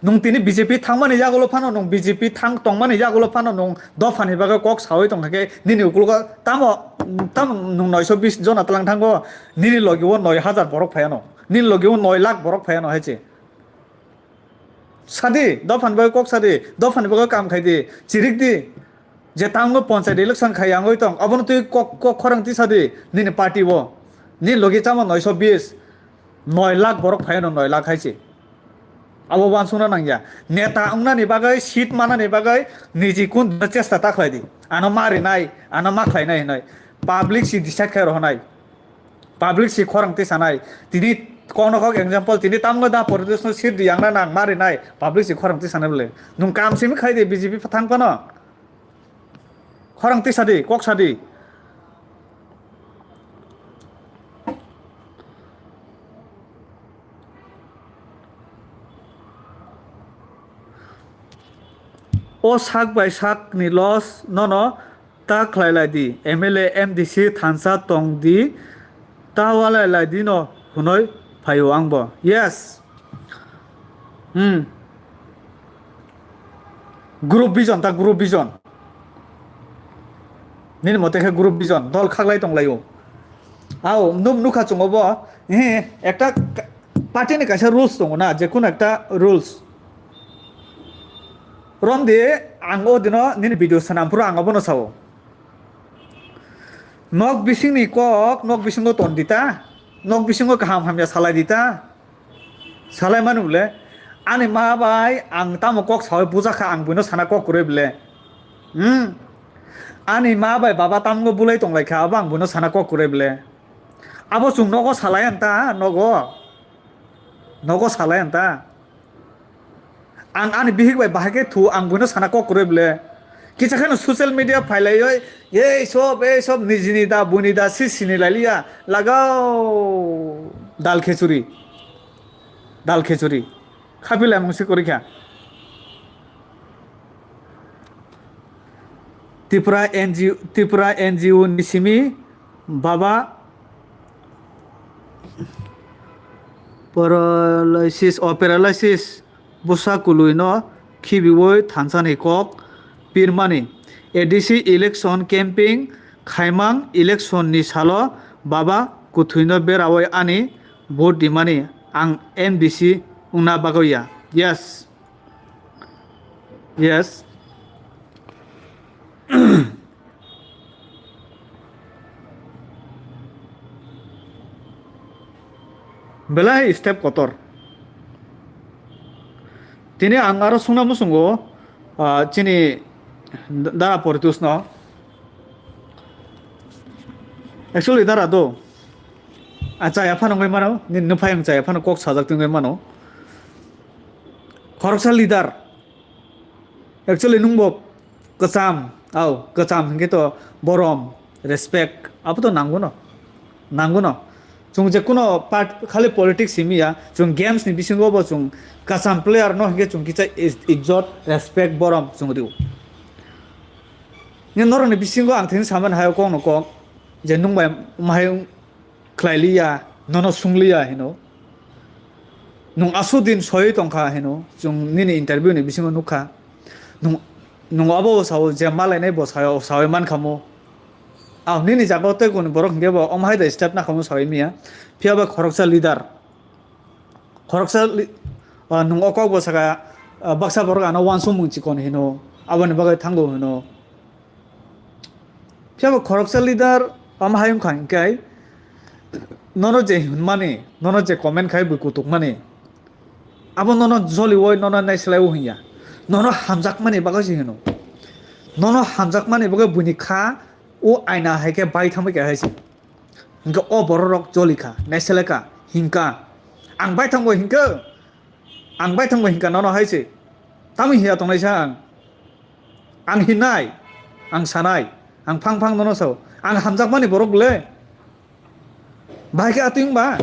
Nwng tini B J P thangmani yagulo phano, nwng B J P thang tongmani yagulo phano nwng dophani bagwi kok sawi tongkha khe nini ukologo tamo, tamo nwng noisho bis jona tlang thango, nini logi o noi hajar borok phaiano, nini logi o noi lakh borok phaiano hai se. Sadi, dophani bagwi kok sadi, dophani bagwi kam khai di, chirik di. Je tango ponchayat election khai yangwi tong, abono twi kok, kok khorang tisa di, nini party o. Nini logi chama noisho bis, noi lakh borok phaiano noi lakh hai se. Abo wansukna nangya. Neta wngnani bagwi, seat manani bagwi, niji kun chesta ta khlai di. Ano ma rinai, ano ma khlainai hinoi. Public si decide khai rohonai. Public si khorang tisanai. Tini kokno kok example, tini tamno da Poritusno seat di yang na nang ma rinai. Public si khorang tisanai bole. Nwng kam simi khai di B J P thang phano. Khorang tisadi, kok sadi. O sak bai sak ni loss nono ta khlai lai di, M L A, M D C thansa tong di, ta walai lai di no hwnwi phaio ang bo. Yes. Hmm. Group vision ta, group vision. Nini mote khe group vision, dol khaklai tong laio. Ao, nuk-, nukha chungo bo, eh, ekta ka-, party ni kaisa rules tongo na, je kono ekta rules. Romdi, ang o dino nini video swnam phuru ang obono sao. Nok bisingni kok, nok bisingo ton di ta, nok bisingo kaham hamya salai di ta. Salai mani bole, ani ma bai ang tamo kok sawi bujakha, ang buino sana kok kwrwi bole. Hmm. Ani ma bai baba tamgo bulai tong lai kha, abo ang buino sana kok kwrwi bole. Abo chwng nogo salai ang ta, nogo. Nogo salai ang ta. Ang ani bihik bai bahai khe thu, ang buino sana kok kwrwi bole. Kisa kheno social media phailaioi, ei sob, ei sob, nijini da, buini da, si sini lailiya. Lagao dal khechuri. Dal khechuri. Khapi lamung se kwrwi kha. Tripura N G O, Tripura N G O ni simi baba paralysis, o paralysis, bwsa kwlwi no khibiwi thansani kok pirmani. A D C election campaign khaimang election ni salo baba kwthwino berawi ani vote dimani, ang M D C wngna bagwi ya. Yes. Yes. Belai step kotor. Tini ang aro sungna muchungo, ah, chini dara Poritus no. Actually, dara do. Ah, chaya phano wngwi mano, nini nuphai ang chaya phano kok sajak tongwi mano. Khoroksa leader. Actually, nwngbo kwcham, au, kwcham hinkhe to borom, respect, abo to nango no, nango no. Chwng je kuno part, khali politics simi ya, chwng games ni bisingo bo chwng kwcham player no hinkhe chwng kisa is-, ijjot, respect, borom chwng rio. Nini norok ni bisingo ang thini samani hai kok no kok, je nwng bai mahai khlai liya, nono sung liya hino. Nwng aswk din soi tongkha hino, chwng nini interview ni bisingo nukha. Nwng, nwng abo sao je malainai bo sao, sawi mankha mo. Ang nini jaga o tei kuni borok hinkhe bo omo hai da step nakhamo sawi manya. Phiya ba khoroksa leader. Khoroksa li-, ah, nwng o kok bo saka, ah, baksa borok ano uansukmung chikon hino, aboni bagwi thango hino. Phiya bo khoroksa leader omo hai wngkha hinkhe, nono je hwnmani, nono je comment khai bui kutukmani, abo nono joliui, nono naislaiui hinya. Nono hamjakmani bagwi se hino. Nono hamjakmani bagwi buini kha o aina hai khe bai thangbai kha hai se. Hinkhe o borok rok joli kha, naislai kha, hinkha. Ang bai thangbai hinkhe, ang bai thangbai hinkha nono hai se. Tamo hiya tongnai sa ang. Ang hinai, ang sanai, ang phang phang nono sao. Ang hamjakmani borok le. Bahai khe atwing ba?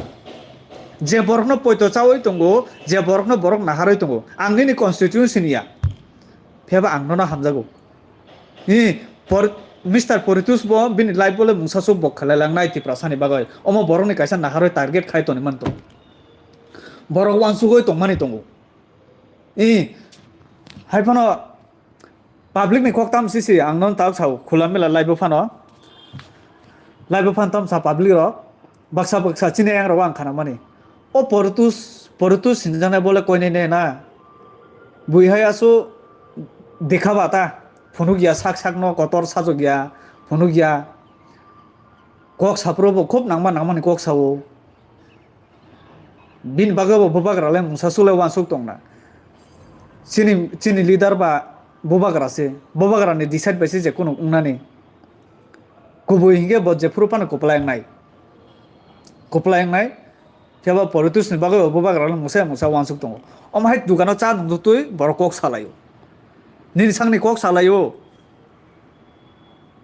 Je borokno poito chaui tongo, je borokno borok naharwi tongo. Ang nini constituency ni ya. Phiya ba ang nono hamjago. Ni por-, Mister Poritus bo bini life bo le mungsa suk bok khalai lang nai Tiprasa ni bagwi. Omo borok ni kaisa naharwi target khai toni man tongo. Borok uansugwi tongmani tongo. I, hai phano public ni kok tam sisi ang non tak sao khula mela live phano. Live phano tam sa public rok. Baksa baksa chini yang rok ang khana mani. O Poritus, Poritus sinjana bole koine ne na. Bui hai asu dekha bata. Phunuk ya sak sak no kotor sajok ya. Phunuk ya. Kok sapro bo khub nangma nangmani kok sao. Bini bagwi bo bubagra le mungsa sule uansuk tongna. Chini, chini leader ba bubagra se. Bubagra ni decide bai se je kunu wngnani. Kubui hinkhe bo jephuru phano kwplai wngnai. Kwplai wngnai. Phiya ba Poritus ni bagwi bo bubagra le mungsa mungsa uansuk tongo. Omo hai dukano cha nungtwi borok kok salaio. Nini sakni kok salaio.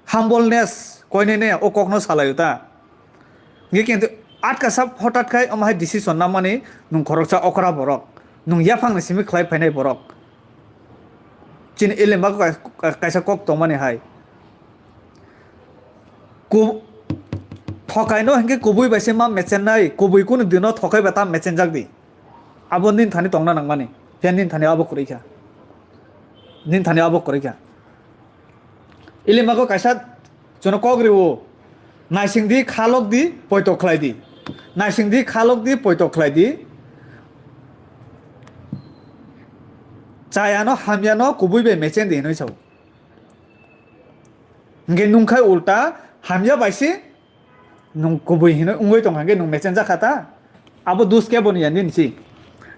Humbleness koinene o kokno salaio ta. Nge kintu atka sab hotat khai omo hai decision namani nwng khoroksa okra borok. Nwng yaphangni simi khlai phainai borok. Chini elembak kai-, kaisa kok tongmani hai. Ku-, thokaino hinkhe kubui bai se ma mechennai, kubui kunu dino thokai bai ta mechenjak di. Abo nini thani tongna nangmani. Phiya nini thani abo kwrwi kha. Nini thani abo kwrwi kha. Ilimago kaisa chwngno kok rwo. Naising di, kha lok di, poito khlai di. Naising di, kha lok di, poito khlai di. Chayano, hamyano, kubui bai mechen di hinwi sao. Hingke nungkhai ulta, hamya bai se Nwng kubui hinwi wngwi tongkha hwnkhe nwng mechenjak kha ta? Abo dus kebo ni ya nini si.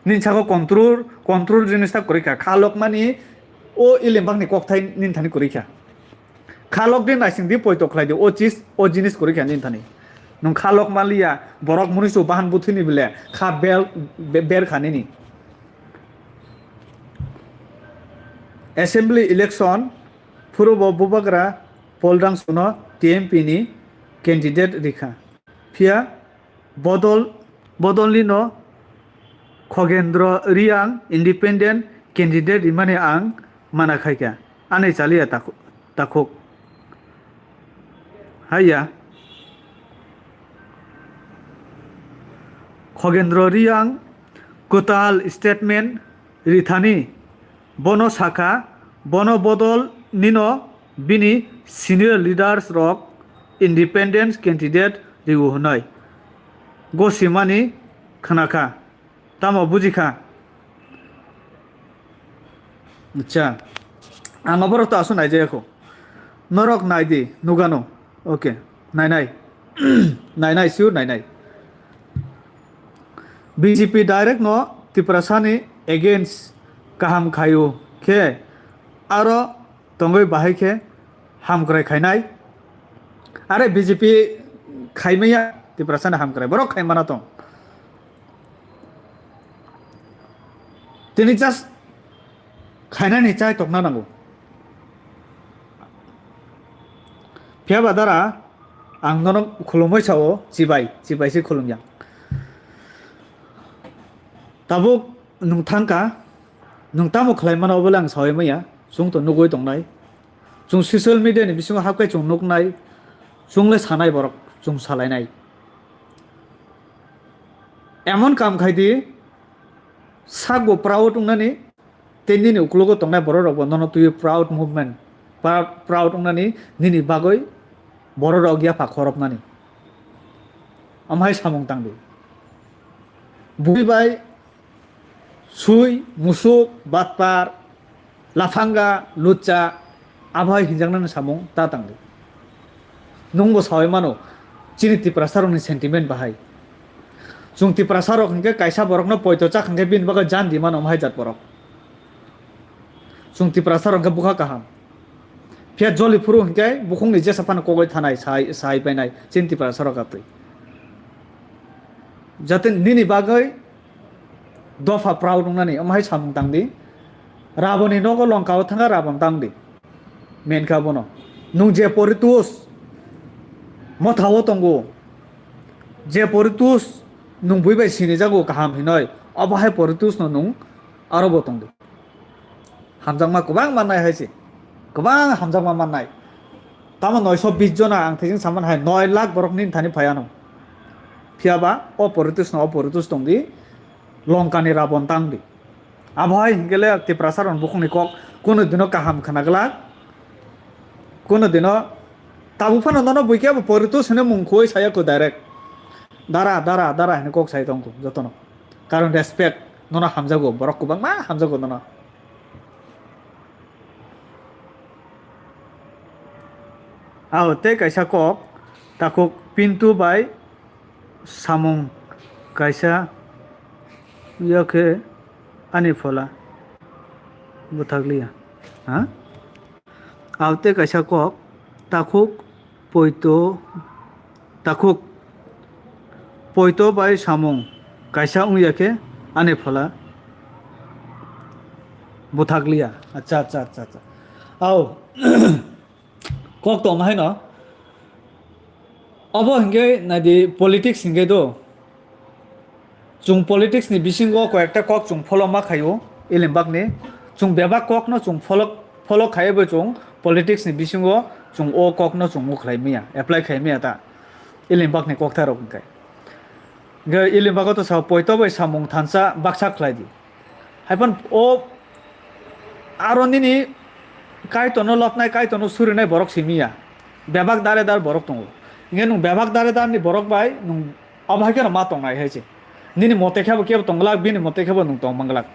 Nini saka control, control jinis ta kwrwi kha. Kha lokmani o ilimbakni kokthai nini thani kwrwi kha. Kha lok di naising di poito khlai di o chis, o jinis kwrwi kha nini thani. Nwng kha lok manliya, borok mwnwi su bahan buthwini bile kha bel, be-, ber kha nini. Assembly election phuru bo bubagra Polrang suno T M P ni candidate rikha. Phiya bodol, bodolni no Khogendro Riang independent candidate rimani ang mana khaikha. Ani chaliya takhu-, takhuk. Haiya. Khogendro Riang kwtal statement rithani Bono sakha, bono bodol nino bini senior leaders rok independent candidate riwo hwnwi gosimani khnakha. Tamo bujikha? Acha, ang oborok to aswk naijayakho. Norok naidi, nugano. Okay, nainai. Nainai, sure nainai. B J P direct no Tiprasani against kaham khaio khe aro tongwi bahai khe hamkrai khainai. Are B J P khaimaya Tiprasani hamkrai, borok khaimana tong. Tini just khainani chai tokna nango. Phiya ba dara, ang nono khulumwi sao, chibai, chibai se khulumya. Tabuk nwng thangka, nwng tamo khlai mano, obole ang sawi manya, chwng to nugwi tongnai. Chwng social media ni bisingo hapkai chwng nuknai, chwng le sanai borok, chwng salainai. Emon kam khai di, sak bo proud wngnani, tei nini uklogo tongnai borok rok bo nono twiwi proud movement, proud, proud wngnani nini bagwi borok rok yapha khoroknani. Amhai samung tangdi. Bui bai sui, musuk, batpar, laphanga, lucha, abohai hinjaknani samung ta tangdi. Nwngbo sawi mano, chini Tiprasarokni sentiment bahai. Chwng Tiprasarok hinkhe kaisa borokno poito chak hinkhe bini bagwi jan di mano, amhai jat borok. Chwng Tiprasarok hinkhe bwkha kaham. Phiya joli phuru hinkhe bukhukni jesa phano kogwi thanai, sai, sai painai, chini Tiprasarok atwi. Jate nini bagwi dopha proud wngnani, amhai samung tangdi. Raboni nogo Longkao thangkha Rabon tangdi. Menkha bono. Nwng je poritus mothao tongo, je poritus nwng bui bai sinijago kaham hinoi, obo hai poritus no nwng aro bo tongdi. Hamjakma kwbang mannai hai se. Kwbang hamjakma mannai. Tamo noisho bis jona ang thaiching saman hai noi lakh borok nini thani phai ano. Phiya ba o poritus no o poritus tongdi, Longkani Rabon tangdi. Abo hai hinkhe le Tiprasarok bukhukni kok kunu dino kaham khna glak. Kunu dino tabuk phano nono buikhe abo poritus hwnwi mung khoi saya ko direct. Dara, dara, dara hwnwi kok sai tongkho jotono. Karon respect, nono hamjago, borok kwbangma hamjago nono. Ao tei kaisa kok, takhuk Pintu bai samung kaisa, yakhe ani phola bwthakliya. Ha? Ao tei kaisa kok, takhuk poito, takhuk poito bai samung kaisa wngya khe ani phola bwthakliya. Acha, acha, acha, acha. Ao, kok tong hai no. Obo hinkhe naidi politics hinkhe do. Chwng politics ni bisingo koyekta kok chwng follow ma khaio, Ilimbak ni. Chwng bebak kok no chwng follow, follow khaiwi chwng politics ni bisingo chwng o kok no chwng mukhlai maya, apply khai maya ta. Ilimbak ni koktharok hinkhe. Hinkhe Ilimbak o to sao poito bai samung thansa baksa khlai di. Haiphano o aro nini Kaitorno lobnai, Kaitorno surinai borok simi ya. Bebak dare dar borok tongo. Hinkhe nwng bebak dare darni borok bai nwng obo hai kheno ma tongnai hai se. Nini mote khe bo kebo tong glak, bini mote khe bo nwng tong mang glak.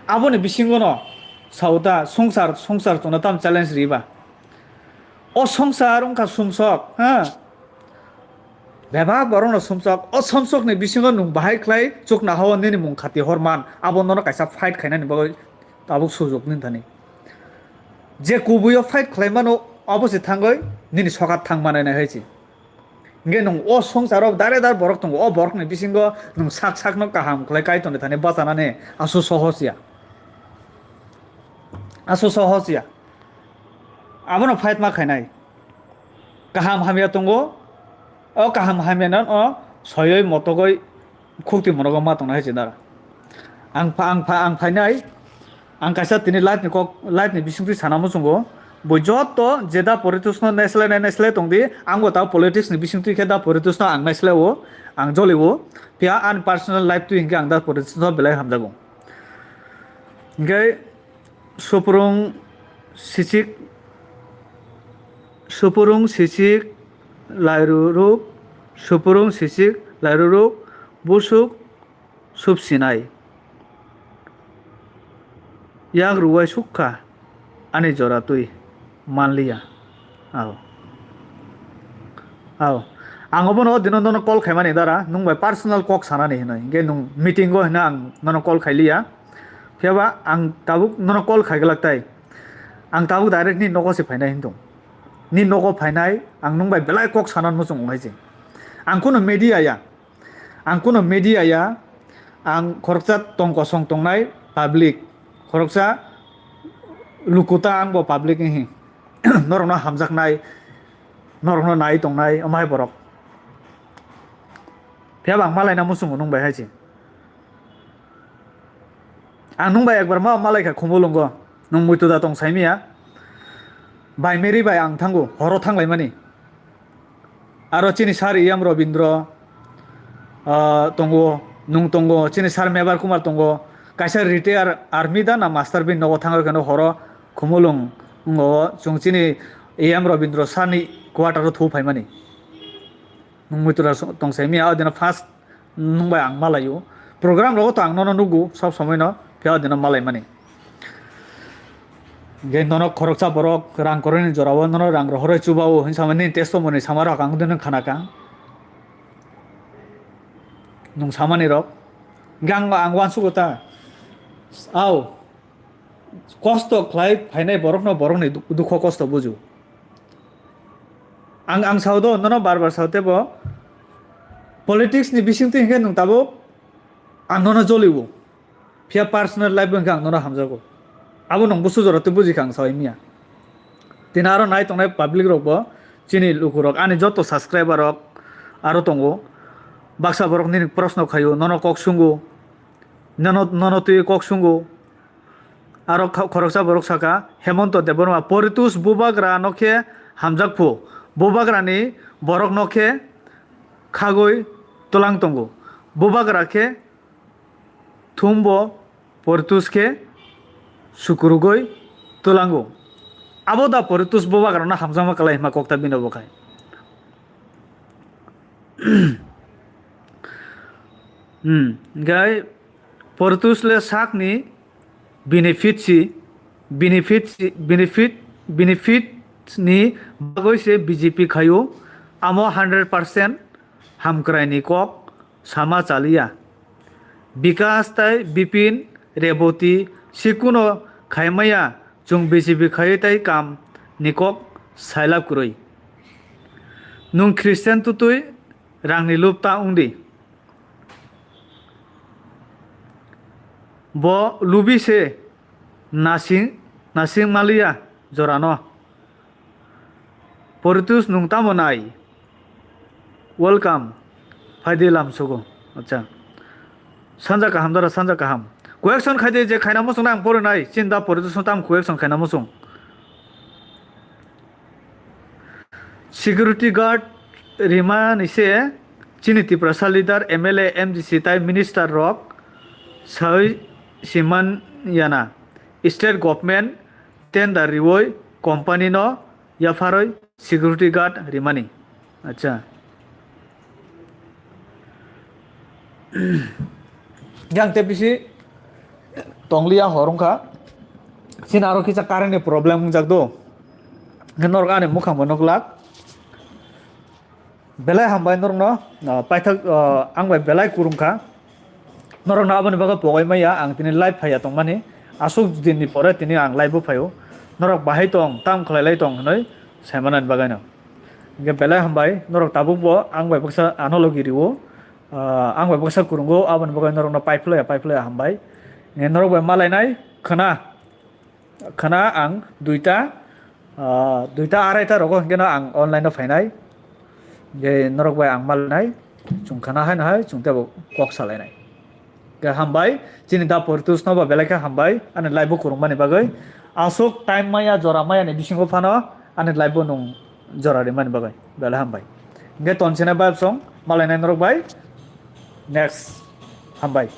Aboni bisingo no sauta songsar, songsar tongna tam challenge riba. O songsar wngkha sumsok, ha? Bebak borokno sumsok, o sumsokni bisingo nwng bahai khlai chukna hao nini mung khati hor man, abo nono kaisa fight khainani bagwi tabuk sujok nini thani. Je kubuio fight khlai mano, obo se thangwi nini sokat thang manai nai hai se. Hinkhe nwng o songsaro dare dar borok tongo, o borokni bisingo nwng sak sakno kaham khlai Kaitorni thani bachanani asu sohos ya. Asu sohos ya. Abono fight ma khainai. Kaham hamya tongo. O kaham hamya no, o soyoi motogoi khukti monogo ma tongna hai se dara. Ang pha-, ang pha-, ang phainai, ang kaisa tini live ni kok, live ni bisingtwi sana muchungo. Bo joto jeda poritus no naislai nai naislai tongdi, ang bo ta politics ni bisingtwi khe da poritus no ang naislai o, ang joli o. Phiya ani personal life twi hinkhe ang da poritus no belai hamjago. Hinkhe Supurung sichik, supurung sichik lairuruk, supurung sichik lairuruk, busuk supsinai. Yak ruwai sukha ani jora twi manliya. Ao. Ao. Ang obono o dino nono call khaimani dara, nwng bai personal kok sanani hinwi. Hinkhe nwng meeting o hino ang nono call khailiya. Phiyaba ang tabuk nono call khaiglak tai. Ang tabuk direct ni nogo se phainai hintung. Ni nogo phainai, ang nwng bai belai kok sanan muchung hai se. Ang kuno media ya. Ang kuno media ya, ang khoroksa tong kosong tongnai public, khoroksa lukuta ang bo public wnghi. Norokno hamjaknai, norokno nai tongnai, omo hai borok. Phiyaba ang malaina muchungo nwng bai hai se. Ang nwng bai ekbar ma malaikha Khumulwngo, nwng muitu da tong saimiya. Bai meri bai ang thango, horo thanglaimani. Aro chini sir E M Robindro, ah, tongo, nwng tongo, chini sir Mebar Kumar tongo, kaisa retire army da na master bini nogo thangwi kheno horo Khumulwng wngo, chwng chini E M Robindro sir ni quarter o thu phaimani. Nwng muitu da tong saimiya, o dino first nwng bai ang malaio. Program rogo to ang nono nugo, sob somoi no, phiya o dino malaimani. Hinkhe nono khoroksa borok rang kwrwini jorao nono rang rohorwi chubao hinwi samani nini testimony sama rok ang dino khanakha. Nwng samani rok. Hinkhe ang, ang uansugo ta. Ao. Kosto khlai phainai borokno borokni duk-, dukho kosto buju. Ang, ang sao do, nono bar bar sao tebo politics ni bisingtwi hinkhe nwng tabuk ang nono joliwo. Phiya personal life bo hinkhe ang nono hamjago. Abo nwng busu jora twi bujikha ang sao miya. Tini aro nai tongnai public rok bo, chini lukurok, ani joto subscriber rok aro tongo. Baksa borok nini proshno khaio, nono kok sungo, nono, nono twi kok sungo. Aro kha-, khoroksa borok saka, Hemonto Debbarma, Poritus bubagra no khe hamjak phu. Bubagra ni borok no khe khagwi twlang tongo. Bubagra khe thumbo, Poritus khe sukurugwi twlango. Abo da Poritus bubagra no hamjakma kwlai hima kokta bino bo khai. Hmm, gai Portus le sakni benefit si, benefit si, benefit, benefit ni bagwi se B J P khaio, amo hundred percent hamkrai ni kok sama chaliya. Bikas tai Bipin Reboti sikuno khaimaya, chwng B J P khaiwi tai kam ni kok sailab kwrwi. Nwng Christian tutwi rangni lub ta wngdi. Bo lubi se nasing, nasing maliya jorano. Poritus nwng tamo nai? Welcome. Phaidi lamsugo. Acha. Sanja kaham dara, sanja kaham. Question khaidi je khaina muchung nang pori nai. Chinda Poritus nwng tam question khaina muchung. Security guard rimani se chini Tiprasa leader, M L A, M D C tai minister rok sawi siman yana. State government tender riwoi company no yapharoi security guard rimani. Acha. Yang te bisi tongliya hor wngkha. Chini aro kisa current ni problem wngjak do. Norok ani mukhang bo nuklak. Belai hambai norokno, ah, paithak, ah, ang bai belai kurungkha. Norokno aboni bagwi pogoi maya ang tini live phaiya tongmani. Aswk dinni pore tini ang live o phaio. Norok bahai tong, tam khlai lai tong hwnwi saimanani bagwino. Hinkhe belai hambai, norok tabukbo ang bai baksa ano logi rio. Ah, ang bai baksa kurungo, aboni bagwi norokno paiphlaiya, paiphlaiya hambai. Hinkhe norok bai malainai khwna, khwna ang duita, ah, duita araita rogo hinkhe no ang online o phainai. Hinkhe norok bai ang malainai, chwng khwna haino hai, chwng teibo kok salainai. Khe hambai, chini da Poritus no ba belai khe hambai, ani live o kurungmani bagwi. Aswk time maya, jora maya ni bisingo phano ani live o nwng jora rimani bagwi. Belai hambai. Hinkhe tonsina bai song, malainai norok bai. Next. Hambai.